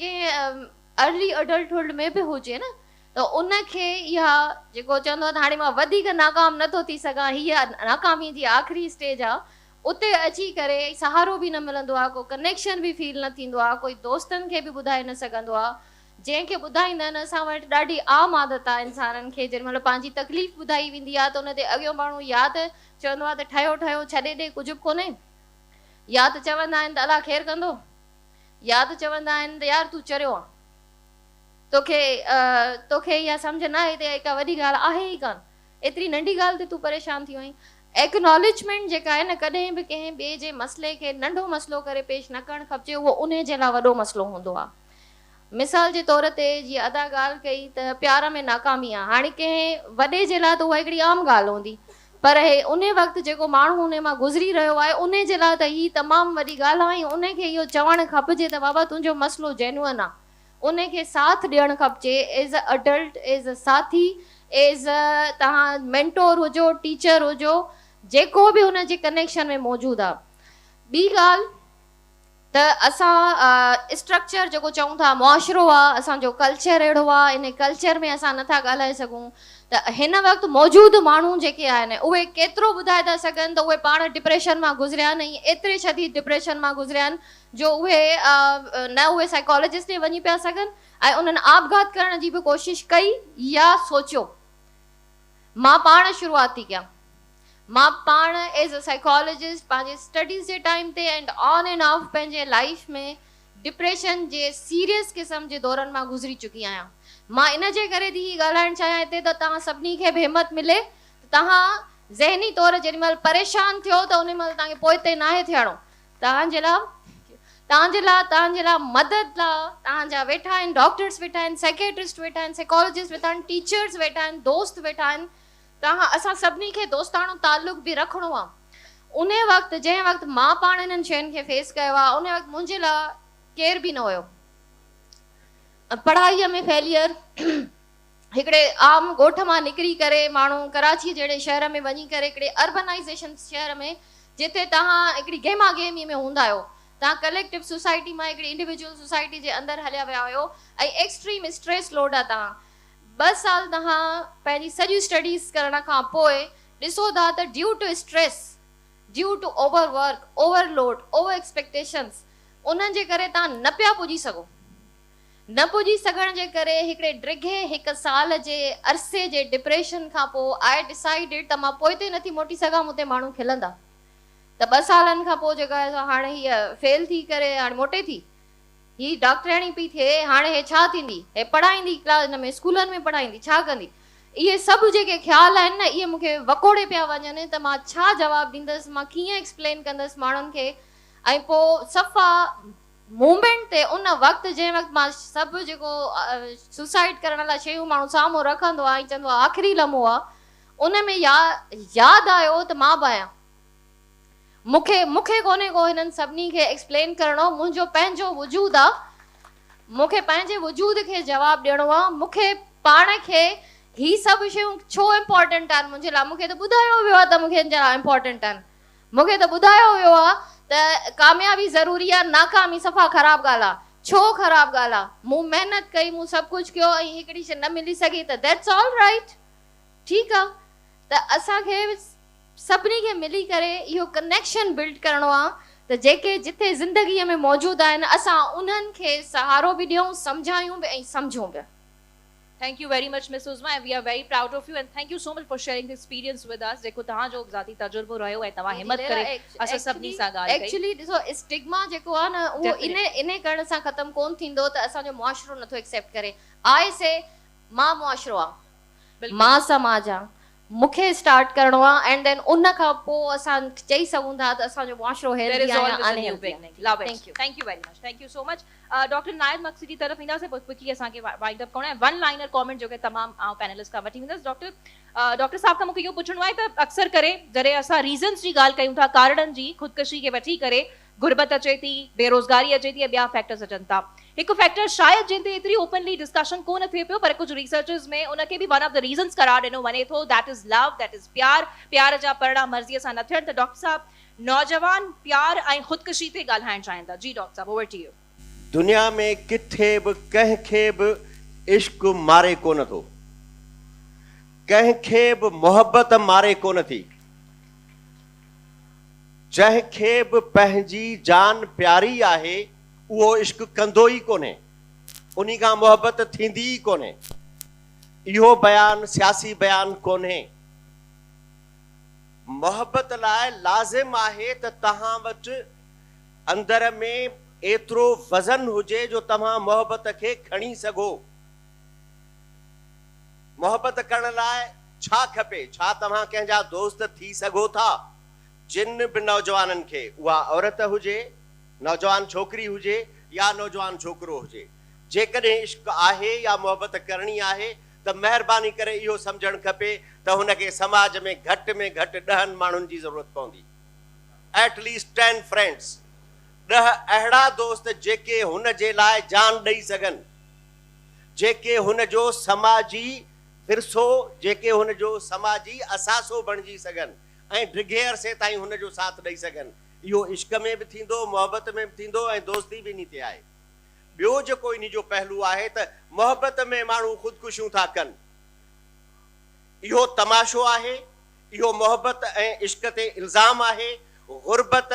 ڪنهن ارلي اڊلٽهڊ ۾ به هجي نه ته ان کي اها جيڪو چوندو آهي ته هاڻي مان وڌيڪ ناڪام نه ٿو ٿي سگهان هيء ناڪامي جي آخري اسٽيج آهي اتي اچي ڪري سهارو به نه ملندو آهي ڪو ڪنيڪشن به فيل نه ٿيندو آهي ڪوئي دوستن کي به ٻڌائي نه سگهندو آهي جنهن کي ٻڌائيندا آهن اسان وٽ ڏاڍي عام عادت آهي انسانن کي جنهن مهل پنهنجي تڪليف ٻڌائي ويندي آهي ته ان تي اڳيون ماڻهو يا ته چوندو آهي ته ٺهيو ٺهيو ڇڏي ڏي ڪجهه به ڪونهي يا ته چوندا آهن ته الله خير ڪندو يا ته چوندا آهن ته يار تون چريو آن توکي توکي اها سمجهه ناهي ته اها ڪا وڏي ڳالهه آهي ئي ڪانه ايتري ننڍي ڳالهه تي تون پريشان ٿي وئين. ايڪناليجمينٽ جيڪا آهي نه ڪڏهن به ڪنهن ٻئي جي مسئلي کي ننڍو مسئلو ڪري پيش نه ڪرڻ کپجي اهو انهي جي لاء وڏو مسئلو هوندو آهي. مثال جي طور تي جيئن ادا ڳالهه ڪئي ته پيار ۾ ناڪامي آهي هاڻي ڪنهن وڏي جي لاء ته اها هڪڙي عام ڳالهه هوندي پر هي انهي وقت جيڪو ماڻهو انهي مان گذري رهيو آهي انهي جي لاء ته هي تمام وڏي ڳالهه آهي ۽ انهي کي اهو چوڻ کپجي ته بابا تنهنجو مسئلو جينوئن آهي انهي کي ساٿ ڏيڻ کپجي as a adult as a ساٿي ايز ا توهان مينٽور هجو ٽيچر هجو جيڪو به هن جي ڪنيڪشن ۾ موجود آ ٻي ڳالهه ته اسان اسٽرڪچر جيڪو چئون ٿا معاشرو آ اسان جو ڪلچر اهڙو آ انهي ڪلچر ۾ اسان نٿا ڳالهائي سگهون ته هن وقت موجود ماڻهو جيڪي آهن اهي ڪيترو ٻڌائي ٿا سگهن ته اهي پاڻ ڊپريشن مان گذريا آهن ۽ ايتري شديد ڊپريشن مان گذريا آهن جو اهي نه اهي سائيڪالاجسٽ ڏي وڃي پيا سگهن ۽ انهن آپگهات ڪرڻ جي به ڪوشش ڪئي يا سوچيو. مان پاڻ شروعات ٿي ڪيان. مان پاڻ ايز ا سائيڪالاجسٽ پنهنجي اسٽڊيز جي ٽائيم تي اينڊ آن اينڊ آف پنهنجي لائيف ۾ ڊپريشن جي سيريس قسم جي دورن مان گذري چڪي آهيان. مان ان جي ڪري ٿي هي ڳالهائڻ چاهيان هتي ته توهان سڀني کي به همت ملي ته توهان ذهني طور جيڏي مهل پريشان ٿيو ته انهي مهل توهان کي پوئتي ناهي ٿيڻو توهان جي لاء توهان جي لاء توهان جي لاء مدد لاء توهان جا ويٺا آهن ڊاڪٽرس ويٺا آهن سائيڪيٽرسٽ ويٺا آهن سائيڪالاجسٽ ويٺا آهن ٽيچرس ويٺا آهن دوست ويٺا آهن توهان اسان سڀني کي دوستاڻو تعلق به رکڻو آهي انهي وقت جنهن وقت مان پاڻ انهن شين کي فيس ڪيو آهي انهي وقت منهنجي لاء ڪير به نه هيو پڙهائي ۾ فيليئر هڪڙي عام ڳوٺ مان نڪري ڪري ماڻهو ڪراچي جهڙي شهر ۾ وڃي ڪري هڪڙي اربنائيزيشن شهر ۾ جتي توهان هڪڙي گهما گهمي ۾ هوندا آهيو توهان ڪليڪٽو سوسائٽي مان هڪڙي انڊيويجوئل سوسائٽي جي اندر هليا ويا آهيو ۽ ايڪسٽريم اسٽريس لوڊ آهي توهان ٻه سال توهان پنهنجي سڄي اسٽڊيز ڪرڻ کان پوء ڏسو ٿا ته due to stress due to over work over load over expectations انهن جي ڪري توهان نه پيا پڄي سگهو. نه پڄي سگهڻ جي ڪري هڪڙي ڊگهي هڪ سال جي عرصي جي ڊپريشن کان پوء آء ڊسائيڊڊ ته مان پوئتي نٿي موٽي سگهان مون تي ماڻهو کلندا ته ٻه سالن کان پوء جيڪا آهي سو هاڻي هيء فيل ٿي ڪري هاڻي موٽي ٿي هي ڊاڪٽرياڻي پئي ٿئي هاڻي هي ڇا ٿيندي هي پڙهائيندي ڪلاس هن ۾ اسڪولن ۾ پڙهائيندي ڇا ڪندي اهي سڀ جيڪي خيال آهن نه اهي مون کي وڪوڙي پيا وڃن ته مان ڇا جواب ڏيندس مان ڪيئن ايڪسپلين ڪندس ماڻهن کي ۽ پوء صفا مومينٽ تي ان وقت جنهن وقت مان سڀ جيڪو سوسائيڊ ڪرڻ لاء شيون ماڻهو سامهون رکندو آهي ۽ چوندو آهي آخري لمحو آهي ان ۾ ياد آيو ته مان به آهيان مون کي مون کي ڪونهي ڪو هنن سڀني کي ايڪسپلين ڪرڻو منهنجو پنهنجو وجود آهي مون کي پنهنجي وجود کي جواب ڏيڻو آهي مون کي پاڻ کي هي سڀ شيون ڇو امپورٽنٽ آهن منهنجي لاء مون کي ته ٻڌايو ويو آهي ته مون کي هن جا امپورٽنٽ آهن مون کي ته ٻڌايو ويو آ ته ڪاميابي ضروري آ ناڪامي صفا خراب ڳالهه آ. ڇو خراب ڳالهه آ؟ مون محنت ڪئي مون سڀ ڪجهه ڪيو ۽ هڪڙي شي نه ملي سگهي ته that's all right ٺيڪ آ ته اسان کي سڀني کي ملي ڪري اهو ڪنيڪشن بلڊ ڪرڻو آ ته جيڪي جٿي زندگي ۾ موجود آهن اسان انهن کي سهارو به ڏيون سمجهايون به ۽ سمجهون به. Thank you very much Miss Uzma and we are very proud of you and thank you so much for sharing the experience with us جيڪو توهان جو ذاتي تجربو رهيو ۽ توهان همت ڪري اسان سڀني سان ڳالهه ڪئي. ايڪچولي ڏسو اسٽگما جيڪو آهي نه اهو انهي انهي ڪرڻ سان ختم ڪون ٿيندو ته اسان جو معاشرو نٿو ايڪسيپٽ ڪري آء سي مان معاشرو آ مان سماج آ مونکي اسٽارٽ ڪرڻو آ اينڊ then ان کان پو اسان چئي سگهون ٿا ته اسان جو معاشرو There healthy is آ يا always a in new healthy beginning. آ. Love it. Thank you. Thank you very much. Thank you so much. Doctor Nahid Magsi جي طرف اينداسين پوء ڪوئڪلي اسان کي وائنڊ اپ ڪرڻو آهي. ون لائنر ڪامينٽ جو تمام آئون پينلسٽ کان وٺي ويندس. ڊاڪٽر ڊاڪٽر صاحب کان مونکي اهو پڇڻو آهي ته اڪثر ڪري جڏهن اسان ريزنس جي ڳالهه ڪيون ٿا ڪارڻن جي خودڪشي کي وٺي ڪري غربت اچي ٿي، بيروزگاري اچي ٿي ۽ ٻيا فيڪٽرز اچن ٿا. هڪ فيڪٽر شايد جنهن تي ايتري اوپنلي ڊسڪشن ڪو نه ٿئي پيو پر ڪجهه ريسرچز ۾ ان کي به ون آف the reasons قرار ڏنو وڃي ٿو that is love that is پيار، پيار جا پرڻا مرضي سان نه ٿيڻ ته ڊاڪٽر صاحب نوجوان پيار ۽ خودڪشي تي ڳالهائڻ چاهين ٿا جي ڊاڪٽر صاحب اوور ٽو يو. دنيا ۾ ڪٿي به ڪنهن کي به عشق ماري ڪونه ٿو. ڪنهن کي به محبت ماري ڪونه ٿي. جنهن کي به پنهنجي جان پياري آهي، اهو عشق ڪندو ئي ڪونهي، انهي کان محبت ٿيندي ئي ڪونهي. اهو بيان سياسي بيان ڪونهي. محبت لاء لازم آهي ته توهان وٽ اندر ۾ ايترو وزن هجي جو توهان محبت کي کڻي سگهو. محبت ڪرڻ لاء ڇا کپي؟ ڇا توهان ڪنهن جا دوست ٿي سگهو ٿا؟ جن به نوجوانن کي، اها عورت هجي، نوجوان ڇوڪري هجي يا نوجوان ڇوڪرو هجي، جيڪڏهن عشق آهي يا محبت ڪرڻي آهي ته مهرباني ڪري اهو سمجهڻ کپي ته هن کي سماج ۾ گهٽ ۾ گهٽ ڏهن ماڻهن جي ضرورت پوندي. At least ten friends، ڏهه اهڙا دوست جيڪي هن جي لاء جان ڏئي سگهن، جيڪي هن جو سماجي ورثو، جيڪي هن جو سماجي اثاثو بڻجي سگهن. ۽ ڊگهي عرصي تائين هن جو ساٿ ڏئي سگهن. اهو عشق ۾ به ٿيندو، محبت ۾ به ٿيندو ۽ دوستي به انهي تي آهي. ٻيو جيڪو انهي جو پهلو آهي ته محبت ۾ ماڻهو خودڪشيون ٿا ڪن. اهو تماشو آهي، اهو محبت ۽ عشق تي الزام آهي. غربت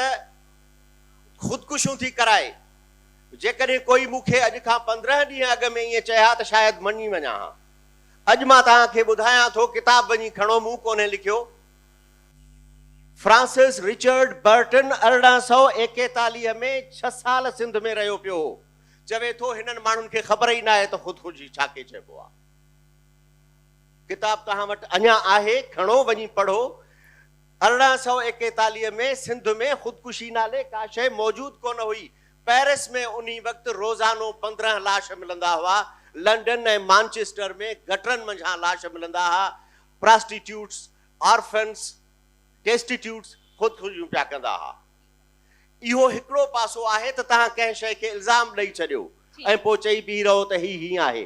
خودڪشيون ٿي ڪرائي. جيڪڏهن ڪوئي مون کي اڄ کان 15 ڏينهن اڳ ۾ ائين چئي ها ته شايد مڃي وڃان ها. اڄ مان توهان کي ٻڌايان ٿو، ڪتاب وڃي کڻو، مون ڪونهي لکيو. فرانسس رچرڊ برٽن 1841 ۾ ڇهه سال سنڌ ۾ رهيو پيو هو. چوي ٿو، هنن ماڻهن کي خبر ئي ناهي ته خودڪشي ڇا کي چئبو آهي. ڪتاب توهان وٽ اڃا آهي، کڻو وڃي پڙهو. 1841 ۾ سنڌ ۾ خودڪشي نالي ڪا شيء موجود ڪونه هئي. پئرس ۾ انهي وقت روزانو 15 لاش ملندا هئا. لنڊن ۽ مانچسٽر ۾ گٽرن منجهان لاش ملندا ها. پراسٽيٽيوٽس، آرفنس، ڊيسٽيٽيوٽس خودڪشيون پيا ڪندا ها. اهو هڪڙو پاسو آهي ته توهان ڪنهن شيء کي الزام ڏئي ڇڏيو ۽ پوء چئي بيهي رهو ته هي هيئن آهي.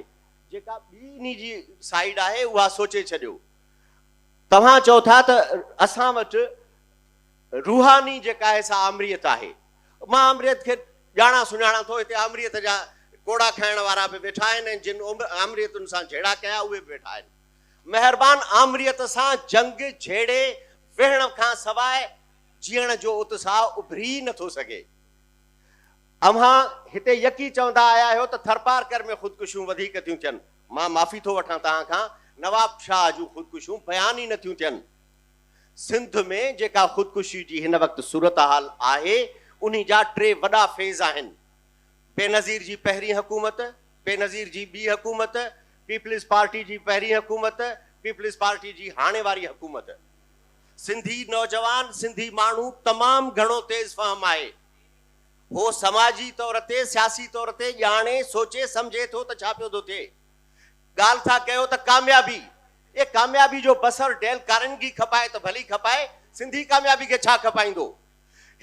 جيڪا ٻي انهي جي سائيڊ آهي اها سوچي ڇڏيو. توهان چئو ٿا ته اسان وٽ روحاني جيڪا آهي سا آمريت آهي. مان آمريت کي ڄاڻان سڃاڻان ٿو. هتي آمريت جا ڪوڙا کائڻ وارا به ويٺا آهن ۽ جن آمريتن سان جهيڙا ڪيا اهي به ويٺا آهن. مهربان آمريت سان جنگ جهيڙي ويهڻ کان سواء جيئڻ جو اتساهه اڀري ئي نٿو سگهي. اوهان هتي يڪي چوندا آيا آهيو ته ٿرپارڪر ۾ خودڪشيون وڌيڪ ٿيون ٿين. مان معافي ٿو وٺان توهان کان، نواب شاهه جون خودڪشيون بيان ئي نه ٿيون ٿين. سنڌ ۾ جيڪا خودڪشي جي هن وقت صورتحال آهي، انهي جا ٽي وڏا فيز آهن. بينظير جي پهرين حڪومت، بينظير جي ٻي حڪومت، پيپلز پارٽي جي پهرين حڪومت، پيپلز پارٽي جي هاڻي واري حڪومت. سنڌي نوجوان، سنڌي ماڻهو تمام گهڻو تيز فهم آهي. هو سماجي طور تي، سياسي طور تي ڄاڻي، سوچي، سمجهي ٿو ته ڇا پيو ٿو ٿئي. ڳالهه ٿا ڪيو ته ڪاميابي، اي ڪاميابي جو بصر ڊيل ڪارنگي کپائي ته ڀلي کپائي، سنڌي ڪاميابي کي ڇا کپائيندو؟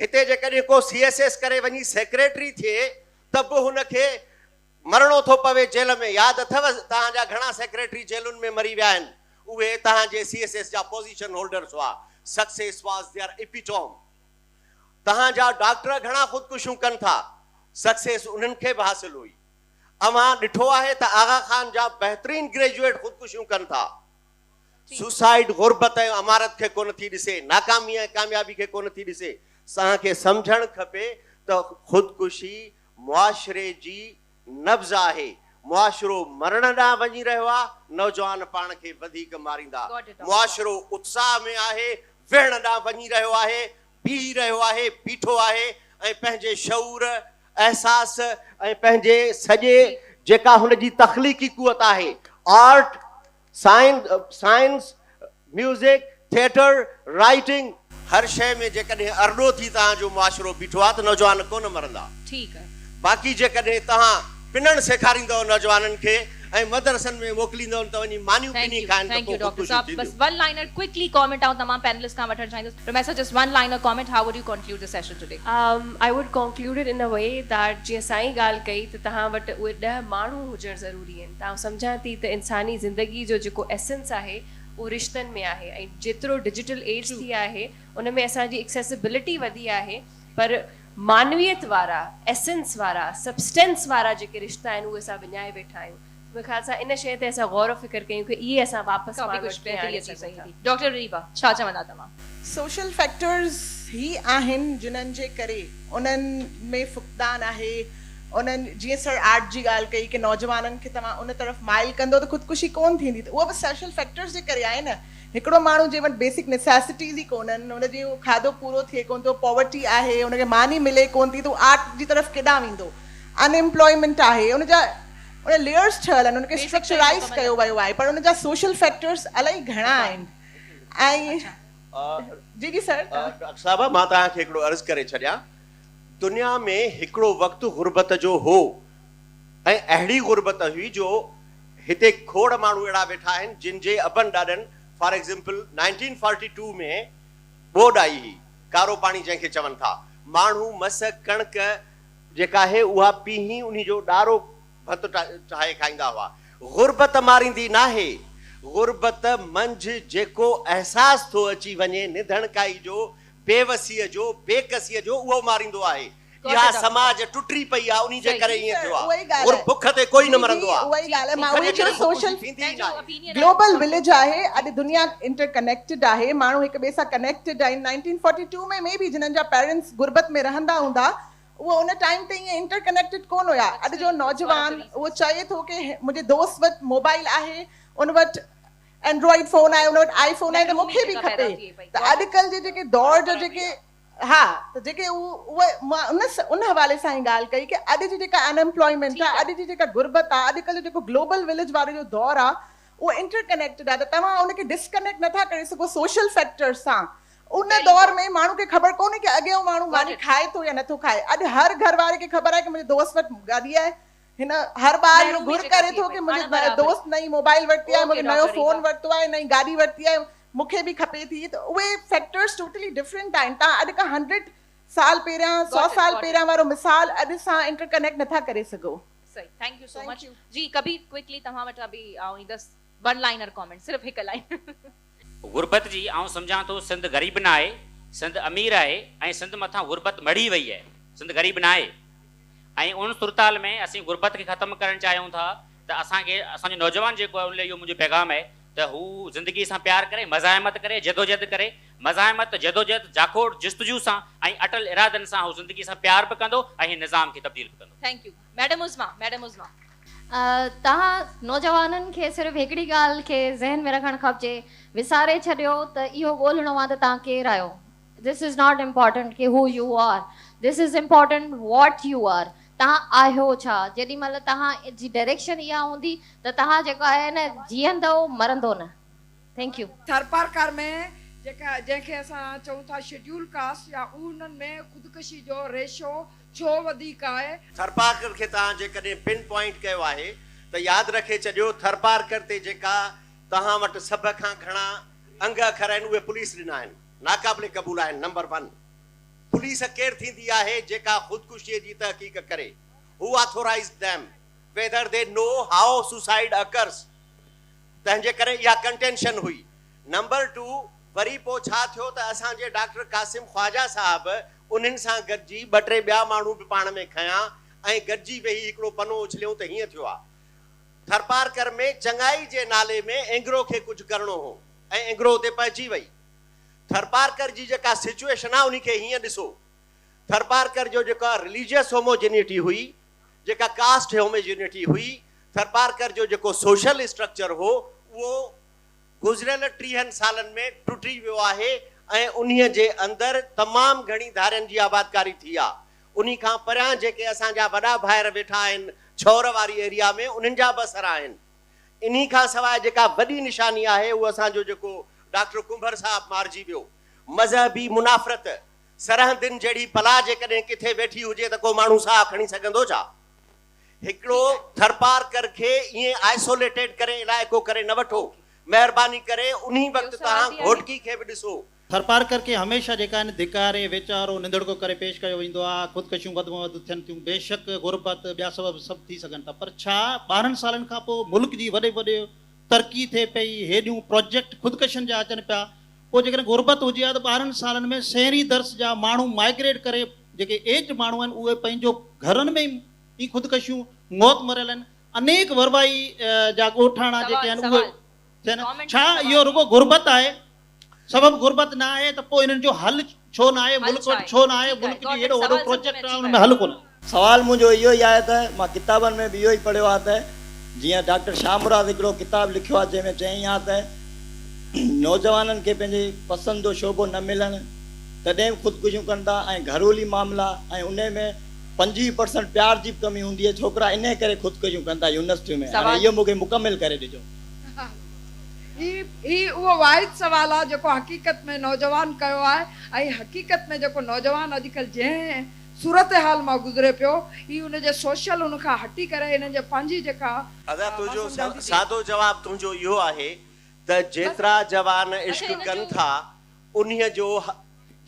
هتي جيڪڏهن ڪو سي ايس ايس ڪري وڃي سيڪريٽري ٿئي ته به هن کي مرڻو ٿو پوي جيل ۾. ياد اٿو توهان جا گهڻا سيڪريٽري جيلن ۾ مري ويا آهن، اهي توهان جي سي ايس ايس جا پوزيشن هولڊرس هئا، سڪسيس واز their اپيٽوم. توهان جا ڊاڪٽر گهڻا خودڪشيون ڪن ٿا، سڪسيس انهن کي به حاصل هئي. اوهان ڏٺو آهي ته آغا خان جا بهترين گريجوئيٽ خودڪشيون ڪن ٿا. سوسائيڊ غربت ۽ امارت کي ڪونه ٿي ڏسي، ناڪامي ۽ ڪاميابي کي ڪونه ٿي ڏسي. اسان کي سمجهڻ کپي ته خودڪشي معاشري جي نبض آهي. معاشرو مرڻ ڏانهن وڃي رهيو آهي، نوجوان پاڻ کي وڌيڪ ماريندا. معاشرو اتساهه ۾ آهي، ويهڻ ڏانهن وڃي رهيو آهي، بيهي رهيو آهي، بيٺو آهي ۽ پنهنجي شعور، احساس ۽ پنهنجي سڄي جيڪا هن جي تخليقي قوت آهي، art, science, music, theatre, writing, هر شيء ۾ جيڪڏهن ارڏو ٿي توهان جو معاشرو بيٺو آهي ته نوجوان ڪونه مرندا. ٺيڪ. باقي جيڪڏهن توهان پنڻ سيکاريندؤ نوجوانن کي ۽ مدرسن ۾ موڪليندؤن ته وڃي مانيون thank پني يو کائن ته thank پوء يو ڊاڪٽر خودڪشيون صاحب بس ٿينديون. ون لائنر ڪوئڪلي ڪامينٽ آئون تمام پينلسٽ کان وٺڻ چاهيندس Rumaisa just one liner comment how would you conclude the session today. I would conclude it in a way that جيئن سائين ڳالهه ڪئي ته توهان وٽ اهي ڏهه ماڻهو هجڻ ضروري آهن ته آئون سمجهان ٿي ته انساني زندگي جو جيڪو ايسنس آهي اهو رشتن ۾ آهي ۽ جيترو ڊجيٽل ايج ٿي آهي ان ۾ اسان جي ايڪسيسبلٽي وڌي آهي پر معنويت وارا، ايسنس وارا، سبسٽنس وارا جيڪي رشتا آهن اهي اسان وڃائي ويٺا آهيون ته منهنجي خيال سان ان شيء تي اسان غور و فڪر ڪيون ڪي اهي اسان واپس ڪافي پاڻ وٽ ڪجهه ڪيئن بهتري آڻي اچي سگهون سگهي ٿا. ٿي. ڊاڪٽر ريبا ڇا چوندا توهان؟ سوشل فيڪٽرز هي آهن جنھن جي ڪري انهن ۾ فقدان آهي انهن جيئن سر آرٽ جي ڳالهه ڪئي ڪي نوجوانن کي توهان ان طرف مائل ڪندو ته خودڪشي ڪون ٿيندي ته اهو به سوشل فيڪٽرز جي ڪري آهي نه هڪڙو ماڻهو جنهن وٽ بيسڪ نيسيسٽيز ئي ڪونهن ان جو کاڌو پورو ٿئي ڪون ٿو پاورٽي آهي ان کي ماني ملي ڪون ٿي ته هو آرٽ جي طرف ڪيڏانهن ويندو ان ايمپلائمينٽ آهي ان جا ان ليئرز ٺهيل آهن ان کي بيسڪ شيون اسٽرڪچرائز مڪمل ڪيو نه ويو آهي پر ان جا سوشل فيڪٽرز الائي گهڻا آهن ۽ جي جي سر توهان. ڊاڪٽر صاحبه مان توهان کي هڪڙو عرض ڪري ڇڏيان دنيا ۾ هڪڙو وقت غربت جو هو ۽ اهڙي غربت هئي جو هتي کوڙ ماڻهو اهڙا ويٺا آهن جن جي ابن ڏاڏن فار ايگزمپل 1942 ۾ ٻوڏ آئي هئي ڪارو پاڻي جنهن کي چون ٿا ماڻهو مس ڪڻڪ جيڪا آهي اها پيهي انهي جو ڏارو ڀت ٺاهي کائيندا هئا. غربت ماريندي ناهي. غربت منجهه جيڪو احساس ٿو اچي وڃي نڌڻڪائي جو، بيوسيء جو، بيڪسيء جو اهو ماريندو آهي. اها سماج ٽٽي پئي آ انهي جي ڪري ائين ٿيو آ. غر بک تي ڪوئي نه مرندو آ. بک جي ڪري خودڪشي ٿيندي ئي ناهي. گلوبل وليج آهي اڄ دنيا انٽر ڪنيڪٽيڊ آهي ماڻهو هڪ ٻئي سان ڪنيڪٽيڊ آهن نائنٽين فورٽي ٽو ۾ مي بي جنھن جا پيرنٽس غربت ۾ رهندا هوندا اهو ان ٽائيم تي ائين انٽر ڪنيڪٽيڊ ڪونه هيا اڄ جو نوجوان اهو چئي ٿو ڪي منهنجي دوست وٽ موبائل آهي ان وٽ اينڊرائيڊ فون آهي ان وٽ آئي فون آهي ته مون کي به کپي ته اڄڪلهه جي جيڪي دور جو جيڪي ها ته جيڪي اهي مان ان ان حوالي سان ئي ڳالهه ڪئي ڪي اڄ جي جيڪا ان ايمپلائمينٽ آهي اڄ جي جيڪا غربت آهي اڄڪلهه جو جيڪو گلوبل وليج وارو جو دور آهي اهو انٽر ڪنيڪٽيڊ آهي ته توهان ان کي ڊسڪنيڪٽ نٿا ڪري سگهو سوشل فيڪٽرز سان ان دور ۾ ماڻهو کي خبر ڪونهي ڪي اڳيون ماڻهو ماني کائي ٿو يا نٿو کائي. اڄ هر گهر واري کي خبر آهي ڪي منهنجي دوست وٽ گاڏي آهي. هن هر ٻار اهو گهر ڪري ٿو ڪي منهنجي دوست نئين موبائل ورتي آهي، مون کي نيو فون ورتو آهي، نئين گاڏي ورتي آهي، مون کي به کپي ٿي ته اهي فيڪٽرز ٽوٽلي ڊفرنٽ آهن. توهان اڄ کان هنڊريڊ سال پهريان، سو سال پهريان وارو مثال اڄ سان انٽر ڪنيڪٽ نٿا ڪري سگهو. صحيح thank you سو مچ جي ڪبير ڪوئڪلي توهان وٽ به آئون ايندس ون لائنر ڪامينٽ صرف هڪ لائن. غربت جي آئون سمجهان ٿو سنڌ غريب نه آهي سنڌ امير آهي ۽ سنڌ مٿان غربت مڙهي وئي آهي سنڌ غريب نه آهي ۽ ان صورتحال ۾ اسين غربت کي ختم ڪرڻ چاهيون ٿا ته اسان کي اسان جو نوجوان جيڪو آهي ان لاء اهو منهنجو پيغام آهي ته هو زندگي سان پيار ڪري مزاحمت ڪري جدوجهد ڪري مزاحمت جدوجهد جاکوڙ جستجو سان ۽ اٽل ارادن سان هو زندگي سان پيار به ڪندو ۽ هن نظام کي تبديل به ڪندو. Thank you madam Uzma madam Uzma. توهان نوجوانن کي صرف هڪڙي ڳالهه کي ذهن ۾ رکڻ کپجي، وساري ڇڏيو ته اهو ڳولڻو آ ته توهان ڪير آهيو، This is not important K who you are، this is important what you are، توهان آهيو ڇا، جيڏي مهل توهان جي ڊائريڪشن اها هوندي ته توهان جيڪو آهي نه جيئندؤ مرندو نه. Thank you. Tharparkar ۾ جيڪا جنهن کي اسان چئون ٿا شيڊيول ڪاسٽ يا انهن ۾ خودڪشي جو ريشو ڇو وڌيڪ آهي؟ ٿرپارڪر کي توهان جيڪڏهن پن پوائنٽ ڪيو آهي ته ياد رکي ڇڏيو ٿرپارڪر تي جيڪا توهان وٽ سڀ کان گهڻا انگ اکر آهن اهي پوليس ڏنا آهن ناقابل قبول آهن نمبر ون پوليس ڪير ٿيندي آهي جيڪا خودڪشي جي تحقيق ڪري who authorized them whether they know how suicide occurs تنهن جي ڪري اها ڪنٽينشن هئي. نمبر ٽو وري پوء ڇا ٿيو ته اسان جي ڊاڪٽر قاسم خواجه صاحب انهن سان گڏجي ٻه ٽي ٻيا ماڻهو به پاڻ ۾ کنيا ۽ گڏجي ويهي هڪڙو پنو اڇليون ته هيئن ٿيو آ ٿرپارڪر ۾ چڱائي جي نالي ۾ اينگرو کي ڪجهه ڪرڻو هو ۽ اينگرو اتي پهچي وئي. ٿرپارڪر جي جيڪا سچوئيشن آ انهي کي هيئن ڏسو ٿرپارڪر جو جيڪا رليجيس هوموجينيٽي هئي جيڪا ڪاسٽ هوموجينيٽي هئي، ٿرپارڪر جو جيڪو سوشل اسٽرڪچر هو، اهو گذريل ٽيهن سالن ۾ ٽٽي ويو آهي ۽ انهيء جي اندر تمام گهڻي ڌارين جي آبادڪاري ٿي آ. انهي کان پريان جيڪي اسان جا وڏا ڀائر ويٺا آهن ڇور واري ايريا ۾ انهن جا به اثر آهن. انهي کان سواء جيڪا وڏي نشاني آهي اهو اسان جو جيڪو ڊاڪٽر ڪنڀر صاحب مارجي ويو. مذهبي منافرت، سرهندين جهڙي بلا جيڪڏهن ڪٿي ويٺي هجي ته ڪو ماڻهو ساهه کڻي سگهندو ڇا؟ هڪڙو ٿرپارڪر کي ائين آئسوليٽيڊ ڪري علائقو ڪري نه وٺو. مهرباني ڪري انهي ٻيو وقت سوال توهان به آهي. گهوٽڪي کي به ڏسو. ٿرپارڪر کي هميشه جيڪا آهن ڌڪاري، ويچارو، نڌڙڪو ڪري پيش ڪيو ويندو آهي، خودڪشيون وڌ ۾ وڌ ٿين ٿيون، بيشڪ غربت، ٻيا سبب سڀ ٿي سگهن ٿا پر ڇا 12 سالن کان پوء ملڪ جي وڏي وڏي ترقي ٿئي پئي، هيڏيون پراجيڪٽ خودڪشين جا اچن پيا، پوء جيڪڏهن غربت هجي ها ته 12 سالن ۾ سينري درس جا ماڻهو مائگريٽ ڪري جيڪي ايج ماڻهو آهن اهي پنهنجو گهرن ۾ ئي خودڪشيون موت مريل آهن، انيڪ وروائي جا ڳوٺاڻا جيڪي سوال آهن اهي سوال ٿين، ڪامينٽ ڇا ۾ اهو سوال. رڳو غربت آهي؟ سبب غربت نه آهي ته پوء انهن جو حل ڇو نه آهي، حل ملڪ ڇا وٽ آهي؟ ڇو نه آهي، ٺيڪ آهي ملڪ جي گاٽ it هيڏو وڏو سوال سمجهه ۾ پروجيڪٽ اچي آهي ان ويو. ۾ حل ڪونهي. سوال منهنجو اهو ئي آهي ته مان ڪتابن ۾ به اهو ئي پڙهيو آهي ته جيئن ڊاڪٽر شاهه مراد هڪڙو ڪتاب لکيو آهي جنهن ۾ چيائين آهي ته نوجوانن کي پنهنجي پسند جو شعبو نه ملڻ تڏهن به خودڪشيون ڪن ٿا ۽ گهرولي معاملا ۽ انهي ۾ 25% پيار جي به ڪمي هوندي آهي ڇوڪرا انهي ڪري خودڪشيون ڪن ٿا يونيورسٽين ۾ هاڻي سوال اهو مون کي مڪمل ڪري ڏجو. هي اهو واحد سوال آهي جيڪو حقيقت ۾ نوجوان ڪيو آهي ۽ حقيقت ۾ جيڪو نوجوان اڄڪلهه جنهن صورتحال مان گذري پيو هي ان جي سوشل ان کان هٽي ڪري هنن جي پنهنجي جيڪا ادا مان تنهنجو سمجهان ٿي ته سادو جواب تنهنجو اهو آهي ته بس جيترا جوان اڇا عشق ان ڪن جو ٿا انهي جو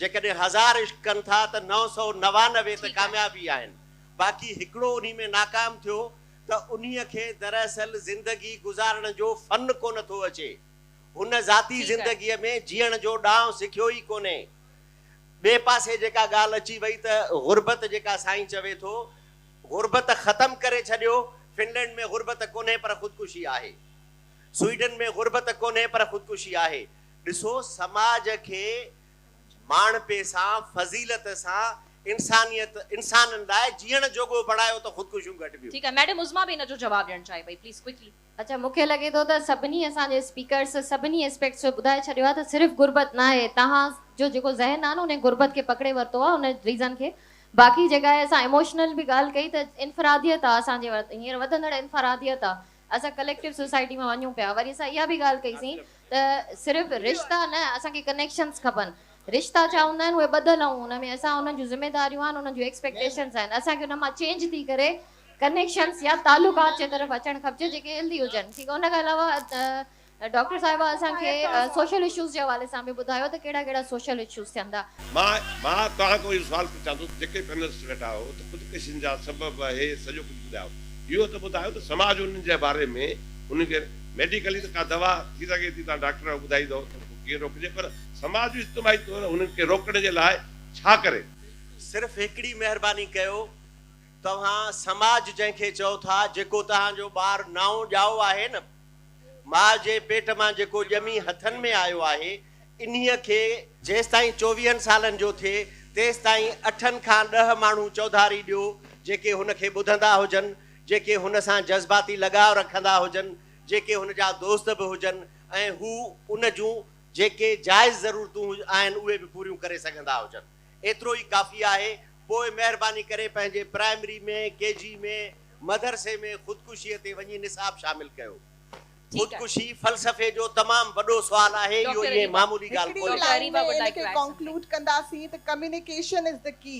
جيڪڏهن هزار عشق ڪن ٿا ته 999 ته ٺيڪ آهي. ڪامياب ئي آهن باقي هڪڙو انهي ۾ ناڪام ٿيو ته انهيء کي دراصل زندگي گذارڻ جو فن ڪونه ٿو اچي. هن ذاتي ٺيڪ آهي. زندگيء ۾ جيئڻ جو ڏانء سکيو ئي ڪونهي. ٻئي پاسي جيڪا ڳالهه اچي وئي ته غربت جيڪا سائين چوي ٿو، غربت ختم ڪري ڇڏيو، فنلينڊ ۾ غربت ڪونهي پر خودڪشي آهي. سوئيڊن ۾ غربت ڪونهي پر خودڪشي آهي. ڏسو سماج کي ماڻهپي سان، فضيلت سان، انسانيت، انسانن لاء جيئڻ جوڳو بڻايو ته خودڪشيون گهٽبيون. ٺيڪ آهي ميڊم عظميٰ به ان جو جواب ڏيڻ چاهي پئي پليز ڪوئڪلي. اڇا مون کي لڳي ٿو ته سڀني اسان جي اسپيڪرس سڀني اسپيڪٽس جو ٻڌائي ڇڏيو آهي ته صرف غربت ناهي توهان جو جيڪو ذهن آهي نه ان غربت کي پڪڙي ورتو آهي ان ريزن کي باقي جيڪا آهي اسان ايموشنل به ڳالهه ڪئي ته انفراديت آهي اسان جي هينئر وڌندڙ انفراديت آهي اسان ڪليڪٽو سوسائٽي مان وڃون پيا وري اسان اها به ڳالهه ڪئي سين ته صرف رشتا نه اسان کي ڪنيڪشنز کپن رشتا ڇا هوندا آهن اهي ٻڌل آهون ان ۾ اسان انهن جون ذميداريون آهن انهن جون ايڪسپيڪٽيشنز آهن اسان کي ان مان چينج ٿي ڪري ڪنيڪشنز يا تعلقات جي طرف اچڻ کپجي جيڪي هيلدي هجن ٺيڪ ان کان علاوه ڊاڪٽر صاحبه اسان کي سوشل اشوز جي حوالي سان به ٻڌايو ته ڪهڙا ڪهڙا سوشل اشوز ٿين ٿا. مان مان توهان کان اهو سوال پڇان ٿو ته جيڪي پينلسٽ ويٺا آهيو ته خودڪشين جا سبب اهي سڄو ڪجهه ٻڌايو اهو ته ٻڌايو ته سماج انهن جي باري ۾ انهن کي ميڊيڪلي ته ڪا دوا ٿي سگهي ٿي توهان ڊاڪٽر آهيو ٻڌائيندؤ ته ڪيئن روڪجي پر سماج اجتماعي طور انهن کي روڪڻ جي لاء ڇا ڪري؟ صرف هڪڙي مهرباني ڪيو توهان سماج جنهن کي چئو ٿا جيڪو توهان جو ٻار نائون ڄائو آهي نه ماء جي پيٽ مان جيڪو ڄمي هٿن ۾ آيو آهي، انهيء کي جيستائين چوويهن سالن جو ٿئي، تيستائين اٺن کان 10 ماڻهو چوڌاري ڏيو، جيڪي هن کي ٻڌندا هجن، جيڪي هن سان جذباتي لڳاء رکندا هجن، جيڪي هن جا دوست به هجن ۽ هو ان جون جيڪي جائز ضرورتون آهن، اهي به پوريون ڪري سگهندا هجن. ايترو ئي ڪافي آهي. پوء مهرباني ڪري پنهنجي پرائمري ۾، ڪي جي ۾، مدرسي ۾ خودڪشيء تي وڃي نصاب شامل ڪيو. ٺيڪ آهي. خودڪشي فلسفي جو تمام وڏو سوال آهي، اهو ڊاڪٽر ائين اريبا. معمولي ڳالهه هڪڙي ڪونهي. ڊاڪٽر لائين اريبا ۾ وڊ ان لائيڪ کي ٽو ايڊ سمٿنگ. ڪنڪلوڊ ڪنداسين ته communication is the K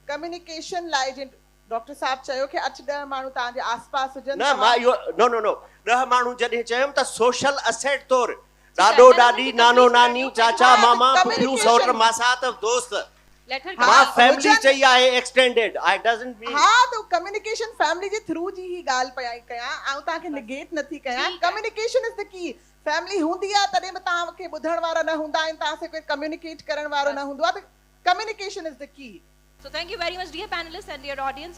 communication لاء جيئن ڊاڪٽر صاحب چيو کي اٺ ڏهه ماڻهو توهان جي آس پاس هجن نه مان توهان اهو نو نو نو 10 ماڻهو جڏهن چيم ته سوشل اسيٽ طور ٺيڪ آهي ڏاڏو نه نه ڏاڏي هن کي نانو ڪمپليٽ ڪرڻ ناني ڏيو پنهنجو چاچا ها ته ماما پڦيون سئوٽ ڪميونيڪيشن ماسات دوست ليٽ هر ها مان ڪمپليٽ. فيملي هجن چئي آهي ايڪسٽينڊيڊ آء ڊزنٽ مين. ها ته ڪميونيڪيشن فيملي جي ٿرو جي هي ڳالهه پئي ڪيان آئون توهان کي بس نگيٽ نٿي ڪيان ٺيڪ آهي. Communication is the K family هوندي آهي تڏهن به توهان کي ٻڌڻ وارا نه هوندا آهن توهان سان ڪوئي ڪميونيڪيٽ ڪرڻ وارو بس نه هوندو آهي ته communication is the K. So thank you very much dear panelists and dear audience.